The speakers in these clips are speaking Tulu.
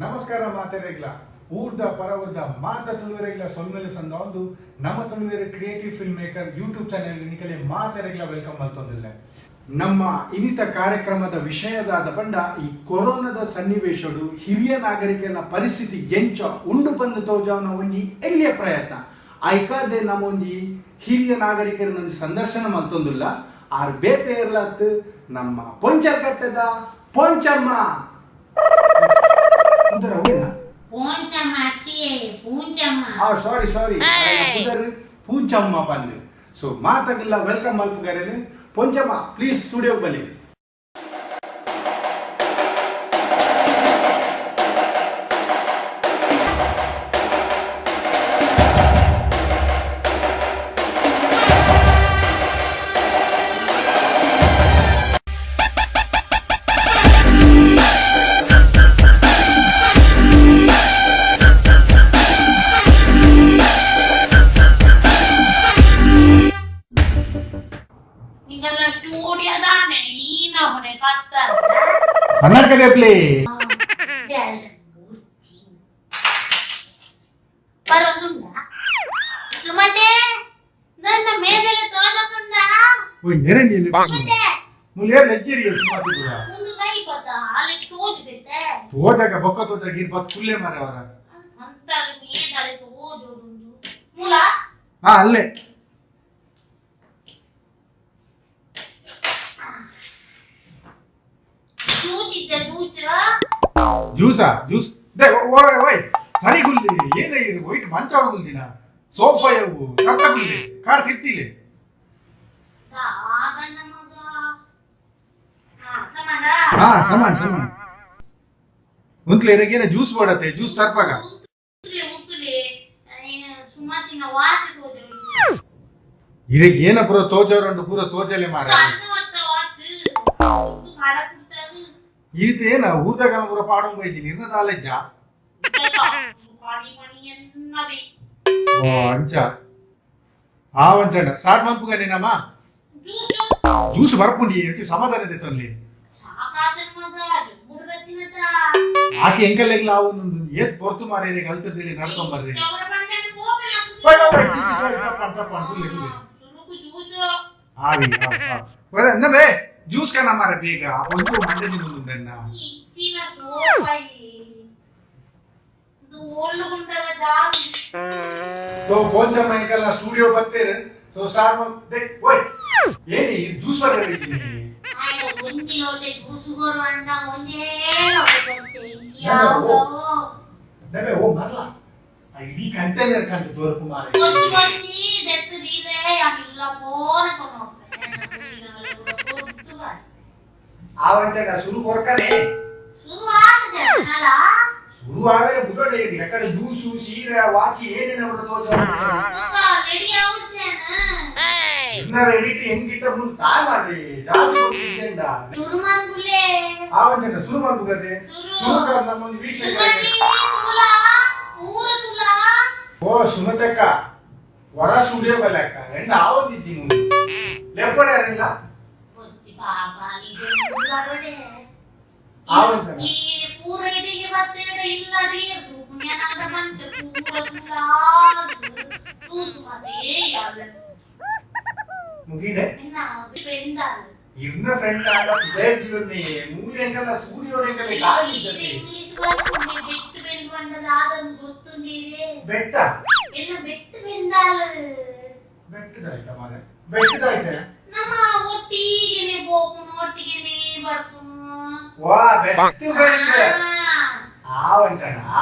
ನಮಸ್ಕಾರ ಮಾತೆರೆಗ್ಲ, ಊರ್ದ ಪರವೂರ್ದ ಮಾತ ತುಳುವರೆಗ್ಲ ಸೊಲ್ಮೆಲು ಸಂದಾವೊಂದು ನಮ್ಮ ತುಳುವೆರ್ creative film maker YouTube channel ನಿಕಲೆ ಮಾತೆರೆಗ್ಲ welcome ಮಲ್ತೊಂದುಲ್ಲೆ. ನಮ್ಮ ಇನಿತ ಕಾರ್ಯಕ್ರಮದ ವಿಷಯದಾದ ಪಂಡ, ಈ ಕೊರೋನಾದ ಸನ್ನಿವೇಶಡು ಹಿರಿಯ ನಾಗರಿಕನ ಪರಿಸ್ಥಿತಿ ಎಂಚ ಉಂಡು ಪಂದ್ ತೋಜಾವುನ ಒಂಜಿ ಎಲ್ಯ ಪ್ರಯತ್ನ. ಐಕಾದೆ ನಮ್ಮ ಒಂಜಿ ಹಿರಿಯ ನಾಗರಿಕರನ್ನ ಒಂಜಿ ಸಂದರ್ಶನ ಮಲ್ತೊಂದುಲ್ಲ. ಆರ್ ಬೇತೆ ಇರ್ಲತ್, ನಮ್ಮ ಪೊಂಚಲ್ ಕಟ್ಟದ ಪೊಂಚಮ್ಮ. ಪುದರ್ ಅವೇನಾ? ಪೂಂಚಮ್ಮ ಅತ್ತಿಯೇ, ಪೂಂಚಮ್ಮ. ಆ, ಸಾರಿ ಸಾರಿ, ಪುದರ್ ಪೂಂಚಮ್ಮ ಪಂದ್. ಸೊ ಮಾತಗಿಲ್ಲ welcome ಮಲ್ಪುಗಾರೇನು. ಪೊಂಚಮ್ಮ, ಪ್ಲೀಸ್ ಸ್ಟುಡಿಯೋಗೆ ಬಲಿ. ನಿಂಗೆಲ್ಲ ಸ್ಟುಡಿಯೋದಾನೆ ಈ ನಮೂನೆ ಕಷ್ಟ. ಕನ್ನಡಕದೆ ಪ್ಲೇ. ಬರೋದುಂಡ ಸುಮತೆ, ನನ್ನ ಮೇದಲೆ ತೋಜದುಂಡ. ಓಯ್, ನೆರೆ ನೀನು. ಸುಮತೆ. ಮುಲೇರ್ ಲಜ್ಜರಿ ಸುಮತಿ ಪೂರ. ಒಂದು ಕೈ ಪತ್ತ ಅಲ್ಲಿಗೆ ತೋಜುದಿತ್ತೆ. ತೋಜಗ ಬೊಕ್ಕ ತೋಜಗ ಇರ್ ಬತ್ ಕುಲ್ಲೆ ಮಾರೆ ಅವರ. ಅಂತಾಳೆ ಮೇದಲೆ ತೋಜುದುಂಡು ಮೂಲ. ಹಾ, ಅಲ್ಲೇ. ಜ್ಯೂಸ್ ಇದ್ದ, ಜ್ಯೂಸ್. ಜ್ಯೂಸಾ? ಜ್ಯೂಸ್ they ಓಯ್ ಓಯ್, ಸರಿ ಗುಲ್ಲಿ. ಏನೇ ಇದು, ವೈಟ್ ಮಂಚ ಗುಲ್ದಿನ ಸೋಫಾ ಯವು ಸತ್ತ ಗುಲ್ಲಿ ಕಾರ್ ತಿರ್ತಿಲೆ. ಆಗ ಮಗ ಸಮಾನ. ಹಾ, ಸಮಾನ ಸಮಾನ. ಉಂತ್ಲೆ ಇರಗೇನ ಜ್ಯೂಸ್ ಬೋಡತ್ತೆ, ಜ್ಯೂಸ್ ತರ್ಪಾಗ. ಉಂತುಲೆ ಉಂತುಲೆ, ಸುಮತಿನ ವಾಚ್ ತೋಜು. ಇರಗ್ ಏನ ಪೂರ ತೋಜೋರಂಡು, ಪೂರ ತೋಜಲೆ ಮಾರ. ಕಣ್ಣು ಒತ್ತ ವಾಚ್ ಉಪ್ಪು ಕಾಡ ಕುಡ್ತಾರು. ಈ ರೀತಿ ಏನ ಊರ್ದಾಗ ಪೂರ ಪಾಡೊಂದು ಹೋಯ್ತೀನಿ ಇರ್ನ ತಾಲೆಜ್ಜ. ಪಾಣಿ ಪಾಣಿ ಎನ್ನವೇ. ಓ, ಅಂಚ ಆ ಒಂಚಂಡ ಸ್ಟಾರ್ಟ್ ಮನ್ಪುಗ ನೀನಮ್ಮ. ಜ್ಯೂಸು. ಜ್ಯೂಸ್ ಬರ್ಪುಂಡಿ, ಎಂಟು ಸಮಾಧಾನ ಇದೆ ತೊನ್ಲಿ. ಸಾಕಾತನ ಮಗ ಮುಡುಗತ್ತಿನದ. ಆಕೆ ಎಂಕಲ್ಲೆಗ್ಲ ಒಂದು ಏತ್ ಪೊರ್ತು ಮಾರೇರಿ ಕಲ್ತದಿಲ್ಲಿ ನಡ್ಕೊಂಬರ್ರಿ. ಅವರ ಬಂಡೆ ಹೋಗಲ್ಲ. ಓಯ್ ಓಯ್ ಓಯ್, ಸಾರಿ, ತಪ್ಪು ತಪ್ಪು, ಗುಲ್ಲೆ ಗುಲ್ಲೆ. ಸುರುಕು ಜ್ಯೂಸು. ಆವಿ ಆವಿ ನಮ್ಮೇ ಜ್ಯೂಸ್ ಕಣ ಮಾರ, ಬೇಗ ಒಂದು ಮಂಡೆ ತಿಂದುಂದನ್ನ. ಇಚ್ಚಿನ ಸೋಫೈ ಇದು ಓಲ್ಗುಂಡಲ ಜಾಗ. ಸೊ ಪೋಂಚಮ್ಮ ಎಂಕಲ್ನ ಸ್ಟುಡಿಯೋ ಬರ್ತೇನೆ. ಸೊ ಸ್ಟಾರ್ಟ್ they. ಓಯ್, ಏನಿ ಜ್ಯೂಸ್ ಬರ್ರಿ. ಆಯ್ತು, ಒಂಜಿ ಲೋಟೆ ಜ್ಯೂಸು ಕೊರು ಅಣ್ಣ, ಒಂಜೇ ಲೋಟೆ ಕೊರ್ತೆ ಯಾವ್ದೋ. ನಮ್ಮೆ ಓ ಮರ್ಲ, ಆ ಇಡೀ ಕಂಟೈನರ್ ಕಂಡು ದೊರಕು ಮಾರೆ. ಕೊಚ್ಚಿ ಕೊಚ್ಚಿ ದೆತ್ತು ದೀಲೆ ಇಲ್ಲ ಪೋನ ಕೊನೋ. ಆ ಒಂಚಂಡ ಸುರು ಕೊರ್ಕನೆ. ಶುರು ಆಗ್ತದೆ ಅಲ್ಲ. ಸುರು ಆದರೆ ಬುಡಡೆ ಇರಿ ಎಕಡೆ ಜ್ಯೂಸು ಸೀರೆ ವಾಕಿ ಏನೇನ ಬಿಡ ತೋಜ. ರೆಡಿ ಆಗುತ್ತೇನ? ಇನ್ನಾರ ಎಡಿಟ್ ಹೆಂಗಿತ್ತ ಮುಂದೆ ತಾಯ್ ಮಾಡಿ ಜಾಸ್ತಿ ಕೊಟ್ಟಿದ್ದ. ಶುರು ಮಾಡ್ಬುಲೆ. ಆ ಒಂಚಂಡ ಸುರು ಮಾಡ್ಬುಗದೆ. ಸುರು. ಸುರು ನಮ್ಮ ಒಂದು ವೀಕ್ಷಕ. ಸುಮತಿ ತುಲಾ ಊರ ತುಲಾ. ಓ ಸುಮತಕ್ಕ, ವರ ಸ್ಟುಡಿಯೋ ಬಲ್ಲಕ್ಕ ಎಂಡ ಆವೊಂದಿಜ್ಜಿ ಮುಂದೆ ಲೆಪ್ಪಡೆ ಅರಿಲ್ಲ. ಕೊಚ್ಚಿ ಪಾಪ ಬರೋಡೆ. ಆವಂತನ. ಈ ಪೂರ ಇಡಿಗೆ ಬತ್ತೇಡ ಇಲ್ಲ ಏರ್ದು ಪುಣ್ಯನಾದ ಬಂತು ಪೂರ ತುಲಾದು ತೂಸು ಮತ್ತೆ ಯಾವ್ದು. ಮುಗಿಡೆ. ಇನ್ನ ಬೆಂಡಾಲು. ಇರ್ನ ಫ್ರೆಂಡ್ ಆಗ ಇದೇ ಜೀವನ ಮೂಲೆ ಎಂಕಲ್ಲ ಸ್ಟುಡಿಯೋ ಎಂಕಲ್ಲ ಕಾಲಿದ್ದತಿ. ಇಂಗ್ಲಿಷ್ ಬರ್ಪುಂಡಿ, ಬೆಟ್ಟು ಬೆಂಡ್ ಬಂದದ ಆದೊಂದು ಗೊತ್ತುಂಡಿದೆ. ಬೆಟ್ಟ. ಎಲ್ಲ ಬೆಟ್ಟು ಬೆಂದಾಲು. ಬೆಟ್ಟದಾಯ್ತ ಮಾರೆ, ಬೆಟ್ಟದಾಯ್ತ. ನಮ್ಮ ಒಟ್ಟಿಗೆನೆ ಪೋಪುನು, ಒಟ್ಟಿಗೆನೆ ಬರ್ಪುನು. ವಾ, ಬೆಸ್ಟ್ ಫ್ರೆಂಡ್. ಆ ಒಂಚಣ ಆ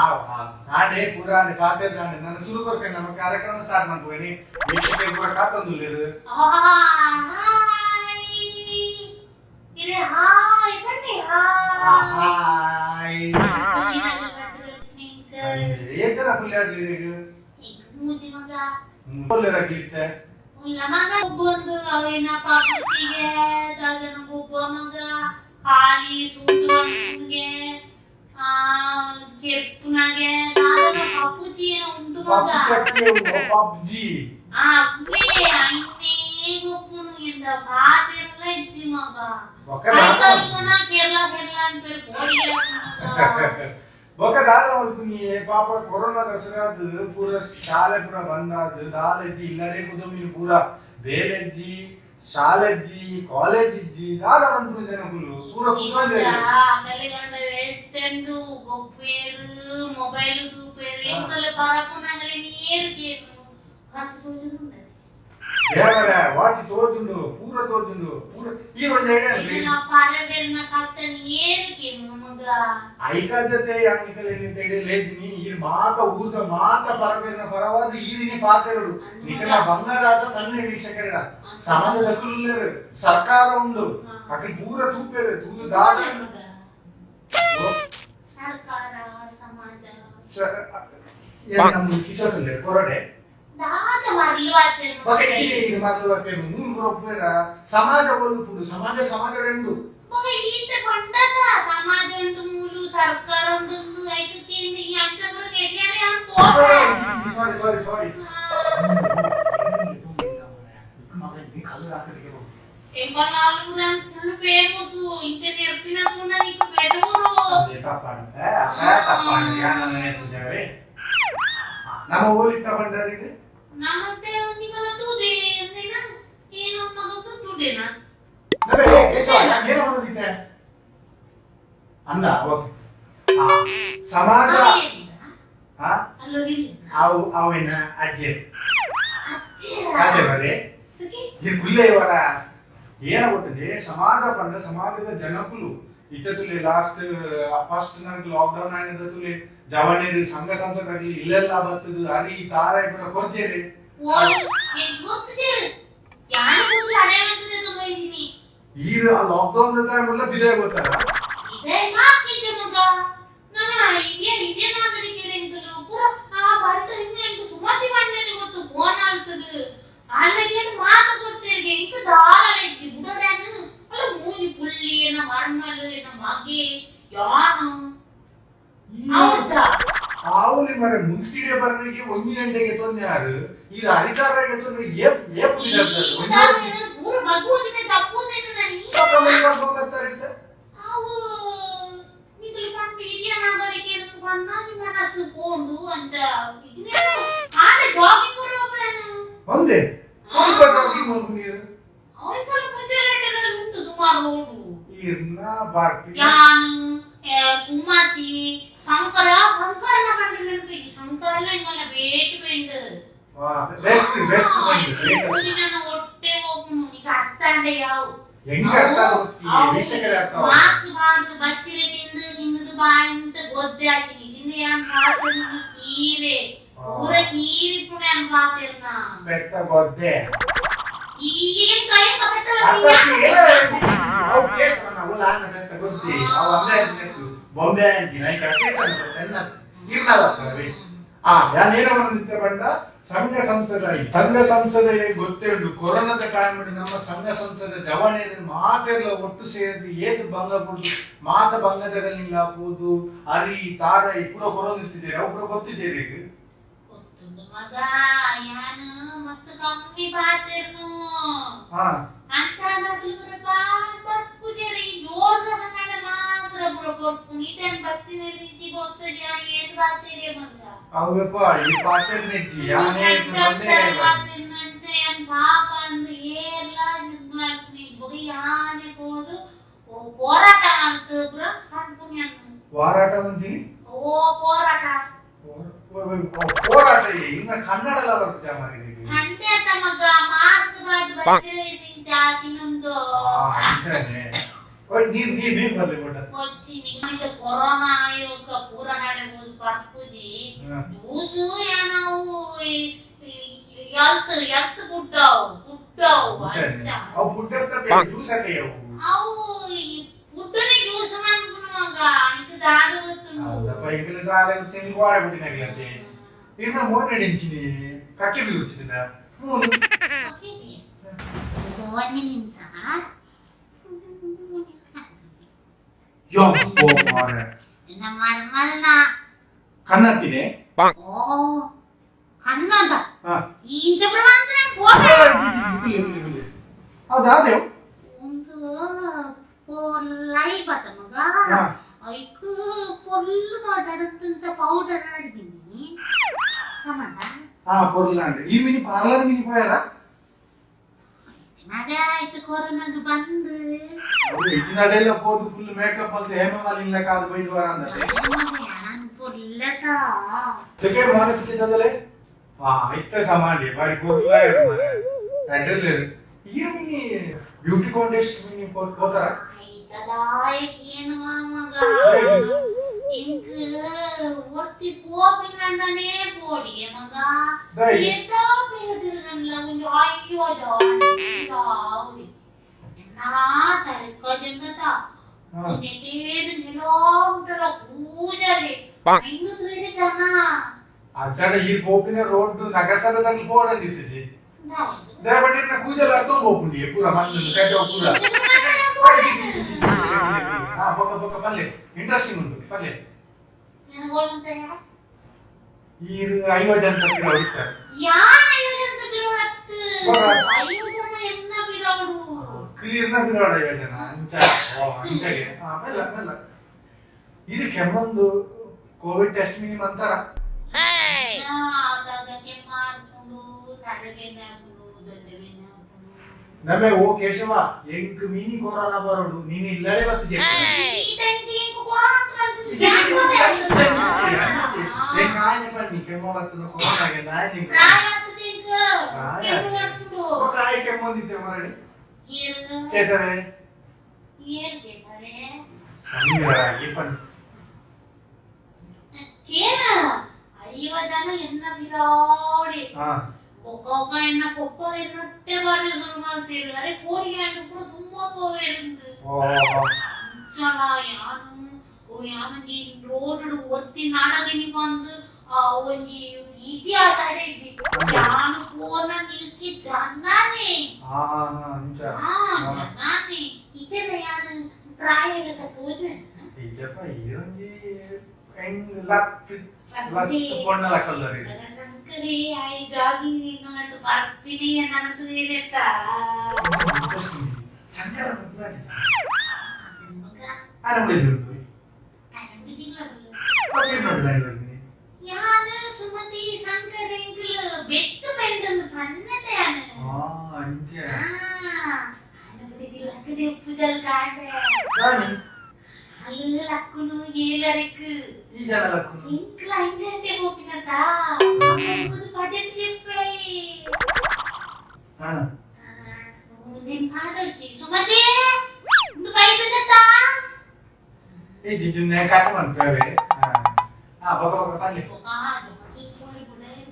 ನಾನೇ ಪೂರಾಣೆ ಪಾತೆ ನಾನೆ ನನ್ನ ಸುರು ಕೊರ್ಕೆ. ನಮ್ಮ ಕಾರ್ಯಕ್ರಮ ಸ್ಟಾರ್ಟ್ ಮಾಡ್ಬೋನಿ, ವೀಕ್ಷಕರು ಪೂರ ಕಾತೊಂದುಲ್ಲೆರ್. ಹಾಯ್ ಇರೆ, ಹಾಯ್ ಬನ್ನಿ, ಹಾಯ್. ಹಾಯ್. ಏತರ ಪುಲ್ಯಾಡ್ಲಿ ಈಗ. ಮೂಜಿ ಮಗ. ಪುಲ್ಯರಾಗ್ಲಿತ್ತೆ. ಉಲ್ಲ ಮಗ ಒಬ್ಬೊಂದು ಅವೇನ ಪಾಪುಚಿಗೆ ದಾದನ ಒಬ್ಬ ಮಗ ಖಾಲಿ ಸೂಟು ಅನ್ಕುಂಗೆ ಆ ಕೆರ್ಪುನಾಗೆ ದಾದನ ಪಾಪುಚಿ ಏನೋ ಉಂಟು ಮಗ. ಪಬ್ಜಿ. ಆ ಅವ್ವೇ ಐನೇ. ಗೊಪ್ಪುನು ಎಂದ ಪಾತೆರ್ಲ ಇಜ್ಜಿ ಮಗ. ಬೊಕ್ಕ ಐತಲ್ಪುನ ಕೇರಳ ಕೇರಳ ಅನ್ಪೇರ್ ಕೋಡಿಗೆ ಮಗ. ಬೊಕ್ಕ ದಾದ ಮಲ್ಪುನಿ ಪಾಪ ಕೊರೋನಾ ದಸರಾದ್ ಪೂರ ಶಾಲೆ ಪೂರ ಬಂದಾದ್ ದಾಲೆಜ್ಜಿ ಇಲ್ಲಡೆ ಕುದೊಮಿನಿ ಪೂರ ಬೇಲೆಜ್ಜಿ ಶಾಲೆಜ್ಜಿ ಕಾಲೇಜ್ ಇಜ್ಜಿ ದಾದ ಮನ್ಪುನಿ ಜನಕುಲು ಪೂರ ಕುದೊಂದೇರು. ಅಗಲಿಗಂಡ ವೇಸ್ಟೆಂಡು ಗೊಪ್ಪೇರು ಮೊಬೈಲ್ ತೂಪೇರು ಎಂಕಲೆ ಪರಪುನಗಲೆ ನೀರು ಕೇನು ಕತ್ತು ತೋಜುಂಡು. ದೇವರೇ ವಾಚ್ ತೋಜುಂಡು ಪೂರ ತೋಜುಂಡು ಪೂರ ಈ ಒಂಜಿ ಐಡಿಯಾ. ಇದನ್ನ ಪರದೆರ್ನ ಕಷ್ಟ ನೀರು ಕೇನು ಮಗ. ಐಕದ್ಯತೆ ನಿಕಲೆ ಲೇಜಿನಿ ಈ ಮಾತ ಊರ್ದ ಮಾತ ಪರಬೇನ ಪರವಾದ ಈರಿನಿ ಪಾತೆರಡು ನಿಕಲ ಬಂಗಾರಾದ ಪನ್ನೆ ವೀಕ್ಷಕರಡ ಸಮಾಜದ ಕುಲ್ಲೇರು ಸರ್ಕಾರ ಉಂಡು ಅಕಲ್ ಪೂರ ತೂಪೇರು ತೂದು ದಾದ. ಸರ್ಕಾರ ಸಮಾಜ ನಮ್ಮ ಕಿಶೋರ್ ಕೊರಡೆ ದಾದ ಮರಳು ಆತೇನು. ఒక ಇಚ್ಚಿಗೆ ಇದು ಮಾತಾಡ್ತೇನೆ ಮೂರು ರೊಪ್ಪೇರ ಸಮಾಜ ಒಲ್ಪುಡು ಸಮಾಜ ಸಮಾಜ రెండు. ಮಗ ಈತ ಪಂಡದ ಸಮಾಜ ಉಂಟು ಮೂಲು ಸರ್ಕಾರ ಉಂಟು ಐಕು ಕೇಂದ್ರ ಈ ಅಂಚತ್ರ ಕೆಡಿಯಾಡೆ ಅವ್ನು ಪೋಪೆ. ಸಾರಿ ಸಾರಿ ಸಾರಿ. ಎಂಕಲ್ನಾಲ್ಕು ಫುಲ್ ಫೇಮಸ್ ಇಂಚ ನೆರ್ಪಿನ ತೂನ నీకు ಬೆಡೂರು. ನಮ್ಮ ಓಲಿತ್ತ ಬಂಡರಿಗೆ. ನಮ್ಮತ್ತೆ ನಿಗಲ ತೂದೆ ಅಂದೇನ ಏನೋ ಮಗకు ತುಡೇನಾ. ಏನು ಮಾಡೋದಿತ್ತೆ ಅನ್ನ ಓಕೆ ಸಮಾಜ ಅವು ಅವೇನ ಅಜ್ಜಿ ಅದೇ ಬರೇ ಇದು ಕುಲ್ಲೆ ಇವರ ಏನ ಗೊತ್ತಂడి ಸಮಾಜ ಪಂಡ ಸಮಾಜದ ಜನಕುಲು ಇತ್ತತುಲೆ ಲಾಸ್ಟ್ ಫಸ್ಟ್ ನಂಗೆ ಲಾಕ್ ಡೌನ್ ಆಯ್ನದ ಜವಣೇರಿ ಸಂಘ ಸಂಸ್ಥೆದಾಗ್ಲಿ ಇಲ್ಲೆಲ್ಲ ಬರ್ತದ ಅರಿ ತಾರ ಇಬ್ಬರ ಕೊರ್ಜೇರಿ. ಈ lock down time ಎಲ್ಲ ಬಿದೆ ಗೊತ್ತಾರ. ಇದೇ ಮಾಸ್ಕ್ ಇದೆ ಮಗ ನನ್ನ ಹಿರಿಯ ಹಿರಿಯ ನಾಗರಿಕರೆಂಕಲು ಪೂರ ಆ ಭಾರತ ಹಿಂಗೆ ಎಂಕು ಸುಮತಿ ಬಂದನೆ ಗೊತ್ತು ಫೋನ್ ಆಗ್ತದೆ ಆನ್ಲೈನ್ ಮಾತು ಕೊಡ್ತೇನೆ ಎಂಕು ದಾಲ ಇತ್ತು ಬುಡೋಡ್ಯಾನು ಅಲ್ಲ ಮೂಜಿ ಪುಳ್ಳಿ ಎನ್ನ ಮರ್ಮಲು ಎನ್ನ ಮಗೆ ಯಾನು ಹೌದಾ. ಆవుಲಿ ಮರೆ ಮುಲ್ತಿಡೆ ಬರ್ರಿಗೆ ಒಂದು ಗಂಟೆಗೆ ತೊಂದರೆ ಯಾರು ಈ ಅಧಿಕಾರಕ್ಕೆ ತೊಂದರೆ ಏಪ್ ಏಪ್. ಪೂರ ಮಗುವುದಿನ ತಪ್ಪುದೇನು ನಾನು ಅವು ನಿಕಲು ಪಂಡು ಹಿರಿಯ ನಾಗರಿಕರು ಬಂದ ನಿಮ್ಮ ಮನಸ್ಸು ಪೋಂಡು ಅಂತ ಆನೆ ಜಾಗಿಂಗ್ ಹೋಗ್ಲಾನು. ಒಂದೇ ಜಾಗಿಂಗ್ ಹೋಗು ನೀರು. ಅವನಿಗೆಲ್ಲ ಪಂಚಾಯತ್ಗಳು ಉಂಟು ಸುಮಾರು ಓಡು. ಇರ್ನ ಬಾರ್ಟಿ ಯಾನು ಸುಮತಿ ಶಂಕರ ಶಂಕರನ ಕಂಡು ನೆನಪಿಗೆ ಶಂಕರಲ್ಲ ಇಂಗಲ್ಲ ವೇಟ್ ಬೆಂಡು. Best best. ಊರಿನ ಹೊಟ್ಟೆ ಹೋಗುನು ಈಗ ಅರ್ಥಾಂಡೆ ಯಾವು ಹೆಂಗ ಅರ್ಥ ಆಗುತ್ತೆ ವೀಕ್ಷಕರೇ ಅರ್ಥ ಆಗುತ್ತೆ. ಮಾಸ್ಕ್ ಬಾರ್ದು ಬಚ್ಚಿರೆ ತಿಂದು ತಿಂದು ಬಾಯಿಂತ ಗೊದ್ದೆ ಹಾಕಿ ಇದನ್ನ ಯಾನ್ ಪಾತೆರ್ನ ಕೀರೆ ಪೂರ ಕೀರಿ ಪುಣ ಯಾನ್ ಪಾತೆರ್ನ. ಬೆಟ್ಟ ಗೊದ್ದೆ. ಈಗಿನ ಕೈ ಕಪಟ. ಅವು ಕೇಸ್ ಅವು ಆನ ಬೆತ್ತ ಗೊದ್ದೆ ಅವು ಅಂದ್ರೆ ಬೊಂಬೆ ಅಂತಿನ ಈಗ ಕೇಸ್ ಅನ್ನ ಇರ್ನಲ್ಲ. ಆ ಯಾನೇನ ಬಂದಿತ್ತೆ ಬಂಡ ಸಂಘ ಸಂಸ್ಥೆದ ಸಂಘ ಸಂಸ್ಥೆದ ಗೊತ್ತೇ ಉಂಟು ಕೊರೋನಾದ ಟೈಮ್ ನಮ್ಮ ಸಂಘ ಸಂಸ್ಥೆದ ಜವಣೆಯನ್ನು ಮಾತೆಲ್ಲ ಒಟ್ಟು ಸೇರಿದು ಏತು ಭಂಗ ಕೊಡುದು ಮಾತ ಭಂಗದಗಲಿಲ್ಲ ಪೋದು ಅರಿ ತಾರ ಈ ಪೂರ ಕೊರೋನ ಇರ್ತಿದ್ದೀರಿ ಅವು ಪೂರ ಗೊತ್ತಿದ್ದೀರಿ ಈಗ. ಗೊತ್ತುಂಡು ಮಗ ಯಾನು ಮಸ್ತ್ ಕಮ್ಮಿ ಪಾತೆರ್ನು. ಹಾ. ಅಂಚಾದಾಗ್ಲಿ ಪೂರ ಬರ್ಪುಜೆರಿ ಜೋರ್ದ ಕನ್ನಡ ಮಾತ್ರ ಪೂರ ಕೊರ್ಪುನಿ ಇಟನ್ ಬತ್ತಿನ ನಿಂಚಿ ಗೊತ್ತುಜಿ ಏತ್ ಪಾತೆರೆ ಮಗ. ಅವಪ್ಪ ಈ ಪಾತೆರ್ ನೆಜ್ಜಿ ಯಾನೇ ಯಾನ್ ಪಾಪ ಅಂದ್ ಏರ್ಲ ಯಾನೆ ಪೋದು ಹೋರಾಟ ಅಂತ ಪೂರ ಕನ್ಪುನಿ ಹೋರಾಟ ಅಂತೀನಿ. ಓ ಹೋರಾಟ. ಹೋರಾಟ ಇನ್ನ ಕನ್ನಡ ಎಲ್ಲ ಬರ್ತಿದೆ ಮಾರ್ರೆ. ಹಂಡೆ ಮಗ ಮಾಸ್ಕ್ ಮಾಡಿ ಬಚ್ಚಿರೆ ನಿಂಚ ತಿನ್ನೊಂದು. ಓಯ್ ನೀರ್ ನೀರ್ ನೀರ್ ಬರ್ಲಿ ಬಿಡ. ಕೊಚ್ಚಿ ನಿಮಗೆ ಕೊರೋನಾ ಆಯೋಗ ಪೂರ ನಡೆ ಹೋದ್ ಪರ್ಪುಜಿ ಜ್ಯೂಸು ಯಾನವು ಎಲ್ತ್ ಎಲ್ತ್ ಗುಡ್ಡವು ಗುಡ್ಡವು ಅಂಚ. ಅವು ಪುಡ್ಡರ್ತತೆ ಜ್ಯೂಸ್ ಅತೆ ಅವು. ಅವು ಪುಡ್ಡನೆ ಜ್ಯೂಸ್ ಮನ್ಪುನು ಮಗ ಇಂಕ ದಾದ ಗೊತ್ತುಂಡು. ಪೈಕಲ ದಾಲ ಚೆಂಗ್ ವಾಡ ಬಿಟ್ಟಿನಗಲತೆ ಇರ್ನ ಮೋನ್ ನಡಿಂಚಿನಿ ಕಕ್ಕೆ ಬೀರ್ಚಿದ ಮೂನು. ಒಂದು ನಿಮಿಷ. ಯಪ್ಪೋ ಮಾರೆ. ನಮ್ಮ ಮರ್ಮಲ್ನ ಕನ್ನತ್ತಿನೇ. ಓ ಕನ್ನದ ಹಾ. ಇಂಚ ಪ್ರಮಾಣ ಫೋಟೋ. ಇಲ್ಲಿ ಇಲ್ಲಿ ಇಲ್ಲಿ. ಅದಾದೇವು ಒಂದು ಪೊಲ್ಲೈ ಬತ್ತ ಮಗ. ಐಕ್ ಪೊಲ್ಲು ತೋಜಡಂತ ಪೌಡರ್ ಆಡ್ದೀನಿ ಸಮಾನ. ಹಾ, ಪೊರ್ಲಾಂಡ್. ಈ ಮಿನಿ ಪಾರ್ಲರ್ ಮಿನಿ ಪೋಯಾರ? ಮಗ, ಇತ್ತು ಕೊರೋನಾಗ ಬಂದು. ಹೆಚ್ಚಿನ ಪೋದು ಫುಲ್ ಮೇಕಪ್ ಅಂತ ಹೇಮ ಮಾಲಿನ್ಯ ಕಾದು ಬೈದು ವಾರ ಅಂದತೆ. ನಾನು ಪೊಲ್ಲತ. ತೆಗೆ ಮಾರ ತಿಕ್ಕೆ ಚಂದಲೆ. ಹಾ, ಇತ್ತೆ ಸಮಾಡಿ ಬಾರಿ ಪೊರ್ಲ ಇರು ಮಾರೆ, ಅಡ್ಡಲ್ ಇರು. ಈ ಮಿನಿ ಬ್ಯೂಟಿ ಕಾಂಟೆಸ್ಟ್ ಮಿನಿ ಪೋತಾರ? ಏನು ಮಗ, ಇಂಕ್ ಒರ್ತಿ ಪೋಪಿನಣ್ಣನೇ ಪೋಡಿಗೆ ಮಗ. ದೈ. ಎಂತ ಬೇಗತಿರುಗನ್ಲ ಒಂಜಿ ಅಯ್ಯೋ ಜಾವಡಿ ನಾ ತರ್ಕ ಜನ್ನತ. ಒಂಜೆಟೇಡು ಕಿಲೋಮೀಟರ್ ಕೂಜಲೆ ಇನ್ನು ತೂಯಿನ ಜನ. ಅಜ್ಜಡ, ಈ ಪೋಪಿನ ರೋಡ್ ನಗರಸಭೆದಾಗ ಪೋಡಂದಿತ್ತಿಜಿ. ದೇವಣ್ಣ, ಕೂದಲ ಅಡ್ಡ ಪೋಪುಂಡಿ ಪೂರ ಮಣ್ಣು ಕಜವು ಪೂರ. ಹಾ, ಬೊಕ್ಕ ಬೊಕ್ಕ ಪಲ್ಲೆ ಇಂಟ್ರೆಸ್ಟಿಂಗ್ ಉಂಟು ಪಲ್ಲೆ. ಈ 50 ಜನ ತಪ್ಪಿರ ಹೊಡಿತಾರೆ. ಯಾನ್ 50 ಜನ ಬಿಡೋಡತ್ತು? 50 ಜನ ಎನ್ನ ಬಿಡೋಡು? ಕ್ಲಿಯರ್ನ ಬಿಡೋಡ 50 ಜನ ಅಂಚ. ಓ, ಅಂಚಗೆ. ಹಾ, ಮೆಲ್ಲ ಮೆಲ್ಲ. ಇದು ಕೆಮ್ಮೊಂದು ಕೋವಿಡ್ ಟೆಸ್ಟ್ ಮಿನಿ ಅಂತಾರ. ಆದಾಗ ಕೆಮ್ಮಾರ್ಕೊಂಡು, ತಲೆಬೇನೆ ಆಪುಂಡು, ದೊಡ್ಡಬೇನೆ ಆಪುಂಡು. ನಮೆ ಓ ಕೇಶವ, ಎಂಕ್ ಮಿನಿ ಕೊರೋನಾ ಬರೋಡು ನೀನು ಇಲ್ಲಡೆ ಬತ್ತು. ಈ ಟೈಮ್ಗೆ ಎಂಕ್ ಕೊರೋನಾ ಆಯ್ನೆ ಬನ್ನಿ, ಕೆಮ್ಮ ಬತ್ತದ ಕೊರೋನಾಗೆ ನಾಯಿ. ಪ್ರಾಯ ಆಗ್ತದೆ ಎಂಕ್, ಕೆಮ್ಮು ಬರ್ಪುಂಡು. ಕಾಯಿ ಕೆಮ್ಮೊಂದಿತ್ತೆ ಮರಡಿ. ಏರು? ಕೇಸರೇ. ಏರ್ ಕೇಸರೇ? ಸಮೀರ ಈ ಪನ್ನಿ. ಕೇನ, 50 ಜನ ಎನ್ನ ಬಿಡೋಡಿ. ಒಕ್ಕ ಒಕ್ಕ ಎನ್ನ ಪೊಪ್ಪ ಎನ್ನೊಟ್ಟೆ ಬಾರಿ ಶುರು ಮಾಡ್ತೀರಿ. ಅರೆ, ಫೋನ್ ಹ್ಯಾಂಡ್ ಕೂಡ ತುಂಬಾ ಪೋವೇರುಂದು. ಓ. ಚಲ ಯಾನು ಓ ಯಾನಂಜಿ ರೋಡ್ ಒತ್ತಿ ನಾಡಗಿನಿ ಬಂದು ಆ ಒಂಜಿ ಇತಿಹಾಸ ಇಜ್ಜಿ. ಯಾನು ಪೋನ ನಿಲ್ಕಿ ಜನನೇ. ಹಾ ಹಾ ಹಾ ಅಂಚ. ಆ ಜನನೇ ಇದೆಲ್ಲ. ಯಾನು ಪ್ರಾಯ ಲೆಕ್ಕ ತೋಜುವೆ? ಇಜ್ಜಪ್ಪ, ಈರೊಂಜಿ ಹೆಂಗ್ ಲತ್ ಲತ್ ಪೊಣ್ಣಲ ಕಲ್ಲರ್ ಇದು. ಸಂಕರಿ ಆಯ್ ಜಾಗಿಂಗ್ ನಾಟು ಬರ್ತೀನಿ ನನಗೆ ಏನೆತ್ತ. ಇಂಟ್ರೆಸ್ಟಿಂಗ್. ಶಂಕರ ಮದ್ವೆ. ಮಗ. ಆನೆ ಉಂಟು. ನೋಡಿ ಬರ್ತೀನಿ. ಯಾನು ಸುಮತಿ ಸಂಕರ್ ಎಂಕುಲು ಬೆತ್ತು ಪೆಂಡೊಂದು ಪನ್ನತೆ ಯಾನು. ಹಾ, ಅಂಚ. ಲಕ್ಕದೆ ಉಪ್ಪುಜಲ್ ಕಾಂಡೆ. ನಾನಿ? ಅಲ್ಲು ಲಕ್ಕುನು ಏಲರೆಕ್. ಈ ಜನ ಲಕ್ಕುನು? ಎಂಕುಲು 5 ಗಂಟೆ ಪೋಪಿನತ ಬಜೆಟ್ చెప్పాయి. ಮುಂದಿನ ಪಾಡೊಡ್ಚಿ ಸುಮತಿ, ಇಂದು ಬೈದದತ್ತ. ಈ ಜಿಜುನ್ನೇ ಕಟ್ ಮಾಡ್ತೇವೆ. ಹಾ, ಬೊಕ್ಕ ಬೊಕ್ಕ ಪಲ್ಲೆ. ಬೊಕ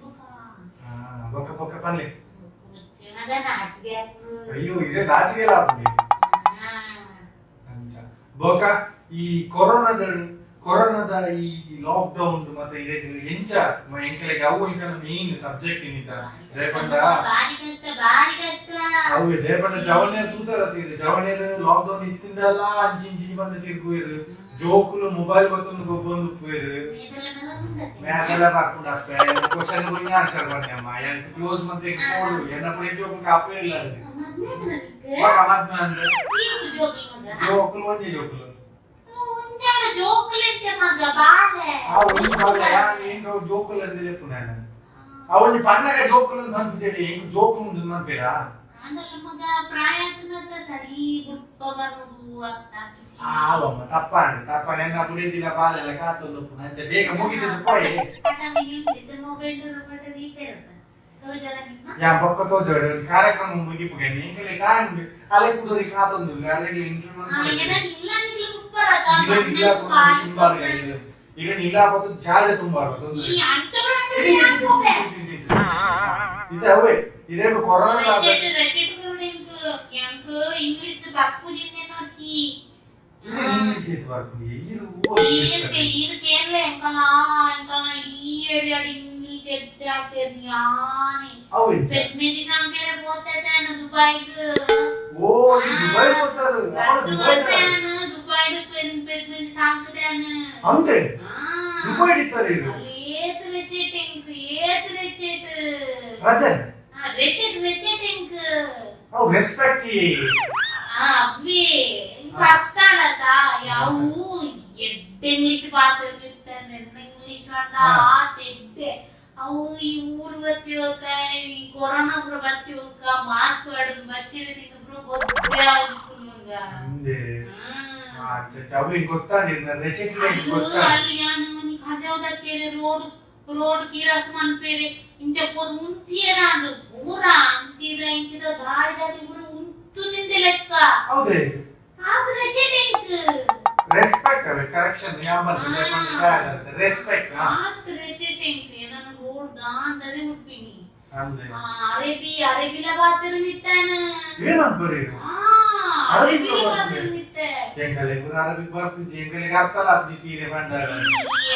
ಬೊಕ. ಹಾ, ಬೊಕ್ಕ ಬೊಕ್ಕ ಪಲ್ಲೆ. ಮುಚ್ಚುನದ ನಾಚಿಗೆ. ಅಯ್ಯೋ, ಇದೇ ನಾಚಿಗೆ ಆಪುಂಡು ಅಂಚ. ಬೊಕ ಈ ಕೊರೋನಾದ ಕೊರೋನಾದ ಈ ಲಾಕ್ ಡೌನ್ ಮತ್ತೆ ಇದಕ್ಕೆ ಎಂಚ ಎಂಕಲೆಗೆ ಅವು ಇಂಕಲ ಮೇನ್ ಸಬ್ಜೆಕ್ಟ್ ಇನ್ನಿತ ದೇಪಂಡ. ಬಾರಿ ಕಷ್ಟ, ಬಾರಿ ಕಷ್ಟ. ಅವು ದೇಪಂಡ ಜವನೇರ್ ತೂತಾರ ತೀರು ಜವನೇರ್ ಲಾಕ್ ಡೌನ್ ಇತ್ತಿಂದಲ್ಲ ಅಂಚಿಂಚಿನಿ ಬಂದ ತಿರ್ಗುವೆರು. ಜೋಕುಲು ಮೊಬೈಲ್ ಬತ್ತೊಂದು ಗೊಬ್ಬೊಂದು ಉಪ್ಪುವೆರು. ಮೇಲೆಲ್ಲ ಬರ್ಪುಂಡು ಅಪ್ಪೆ. ಕ್ವಶನ್ ಹೋಗಿ ಆನ್ಸರ್ ಬನ್ನಿ ಅಮ್ಮ. ಎಂಕ್ ಕ್ಲೋಸ್ ಮತ್ತೆ ಪೋಡು ಎನ್ನ ಪುಡಿ ಜೋಕುಲು ಕಾಪೇ ಇಲ್ಲ. ಬೊಕ ಮದ್ಮೆ ಅಂದ್ರೆ ಜೋಕುಲು ಒಂಜಿ ಜೋಕುಲು. ಆ ಒಂಜಿ ಬಾಲೆ ಎಂಕ್ ಅವು ಜೋಕುಲು ಅಂದ್ ಲೆಪ್ಪು ನಾನು. ಆ ಒಂಜಿ ಪನ್ನಗ ಜೋಕುಲು ಅಂದ್ ಪನ್ಪುಜೆರ್. ಎಂಕ್ ಜೋಕುಲು ಉಂಡು ಮನ್ಪೇರಾ? ಸರಿ ಬುಟ್ಪ ಬರುಡು ಅತ್ತ. ಆವಮ್ಮ, ತಪ್ಪಾಂಡ್ ತಪ್ಪಾಂಡ್. ಎನ್ನ ಪುಡಿದಿನ ಬಾಲೆಲ್ಲ ಕಾತೊಂದು ಉಪ್ಪುಂಡು. ಅಂಚ ಬೇಗ ಮುಗಿತದ ಪೋಯಿ. ಯಾ, ಬೊಕ್ಕ ತೋಜೋಡು. ಕಾರ್ಯಕ್ರಮ ಮುಗಿಪುಗೆ ಎಂಕಲೆ ಟೈಮ್ ಅಲೆ ಕುಡೋರಿ ಕಾತೊಂದು ಅಲೆಗ್ ಇಂಟರ್ವ್ಯೂ. ಈಗ ಇಲ್ಲ ತುಂಬಾ. ಈಗ ನಿಲ್ಲಾಪತ್ತು ಜಾಡೆ ತುಂಬಾ. ಇದು ಅವೇ ಇದೇ ಕೊರೋನಾ. ಇಂಗ್ಲಿಷ್ ಪಪ್ಪು ನೋಡ್ಚಿ. ಇಂಗ್ಲಿಷ್ ಇತ್ತು ಬರ್ಪುಂಡು ಈರು. ಈರು ಕೇರಳ ಎಂಕಲ ಎಂಕಲ ಈ ಏರಿಯಾಡ್ ಇಂಗ್ಲಿಷ್ ಎಡ್ಡೆ ಆಗ್ತೇರ್ ಯಾನೆ. ಅವು ಎಂಚ? ಪೆದ್ಮೆದಿ ಸಂಕೇರ ಪೋತಾನ ದುಬಾಯ್ಗ್. ಓ, ಈ ದುಬೈ ಹೋಗ್ತಾರೆ ಅವಳು? 10 ದುಬೈ. ವರ್ಷ ದುಬಾಯ್ಡ್ ಪೆದ್ಮೆದಿ ಸಾಂಕದಾನ. ಅಂದೆ, ದುಬೈ ಹಿಡಿತಾರೆ ಇದು. ಏತ್ ರೆಚೆಟ್ ಎಂಕ್, ಏತ್ ರೆಚೆಟ್. ರಜನ್. ರೆಚೆಟ್ ರೆಚೆಟ್ ಎಂಕ್. ಅವು ರೆಸ್ಪೆಕ್ಟ್. ಅವೇ ಅರ್ಥಾಣತ ಯಾವು ಎಡ್ಡೆ ಇಂಗ್ಲಿಷ್ ಪಾತೆರ್ದಿತ್ತಾನೆ ಇಂಗ್ಲಿಷ್ ಅಂಡ ಆತ ಎಡ್ಡೆ. ಅವು ಈ ಊರು ಬತ್ತಿ ಹೋಗ, ಈ ಕೊರೋನಾ ಪುರ ಬತ್ತಿ ಹೋಗ, ಮಾಸ್ಕ್ ವಾಡೋದು ಬಚ್ಚಿರ ತಿಂದು ಪುರ ಗೊತ್ತೇ ಆಗುದು ಮಗ. ಅಂದೆ. ಅವು ಹಿಂಗ್ ಗೊತ್ತಾಂಡಿ ರೆಚೆಟ್. ಅದು ಅಲ್ಲಿ ಯಾನು ನೀ ಕಜಾವ್ದಕ್ಕೇರೆ ರೋಡ್ ರೋಡ್ ಕಿರಾಸ್ ಮನ್ಪೇರೆ ಇಂಚ ಪೋದು ಉಂತಿಯೇನಾಂಡು ಪೂರ ಅಂಚಿದ ಇಂಚಿದ ಗಾಳಿ ಪೂರ ಉಂತು ನಿಂದೆ ಲೆಕ್ಕ. ಹೌದೇ? ಅದು ರಜೆ ಎಂಕ್. ರೆಸ್ಪೆಕ್ಟ್ ಅವೇ ಕರೆಕ್ಷನ್ ರೆಸ್ಪೆಕ್ಟ್. ಆತ್ ರಜೆ ಎಂಕ್ ನಾನು ರೋಡ್ ದಾಂಡದೆ ಮುಟ್ಪಿನಿ. ಅಂದೆ. ಅರೇಬಿ ಅರೇಬಿಲ ಬಾತಿರು ನಿತ್ತಾನ. ಏನಂತ ಬರೀರು? ಅರೇಬಿಲ ಬಾತಿರು ನಿತ್ತೆ. ಎಂಕಲೆ ಪೂರ ಅರಬಿಕ್ ಬರ್ಪುಜಿ, ಎಂಕಲೆಗ್ ಅರ್ಥಲ ಆಪುಜಿ ತೀರೆ ಪಂಡಾರ.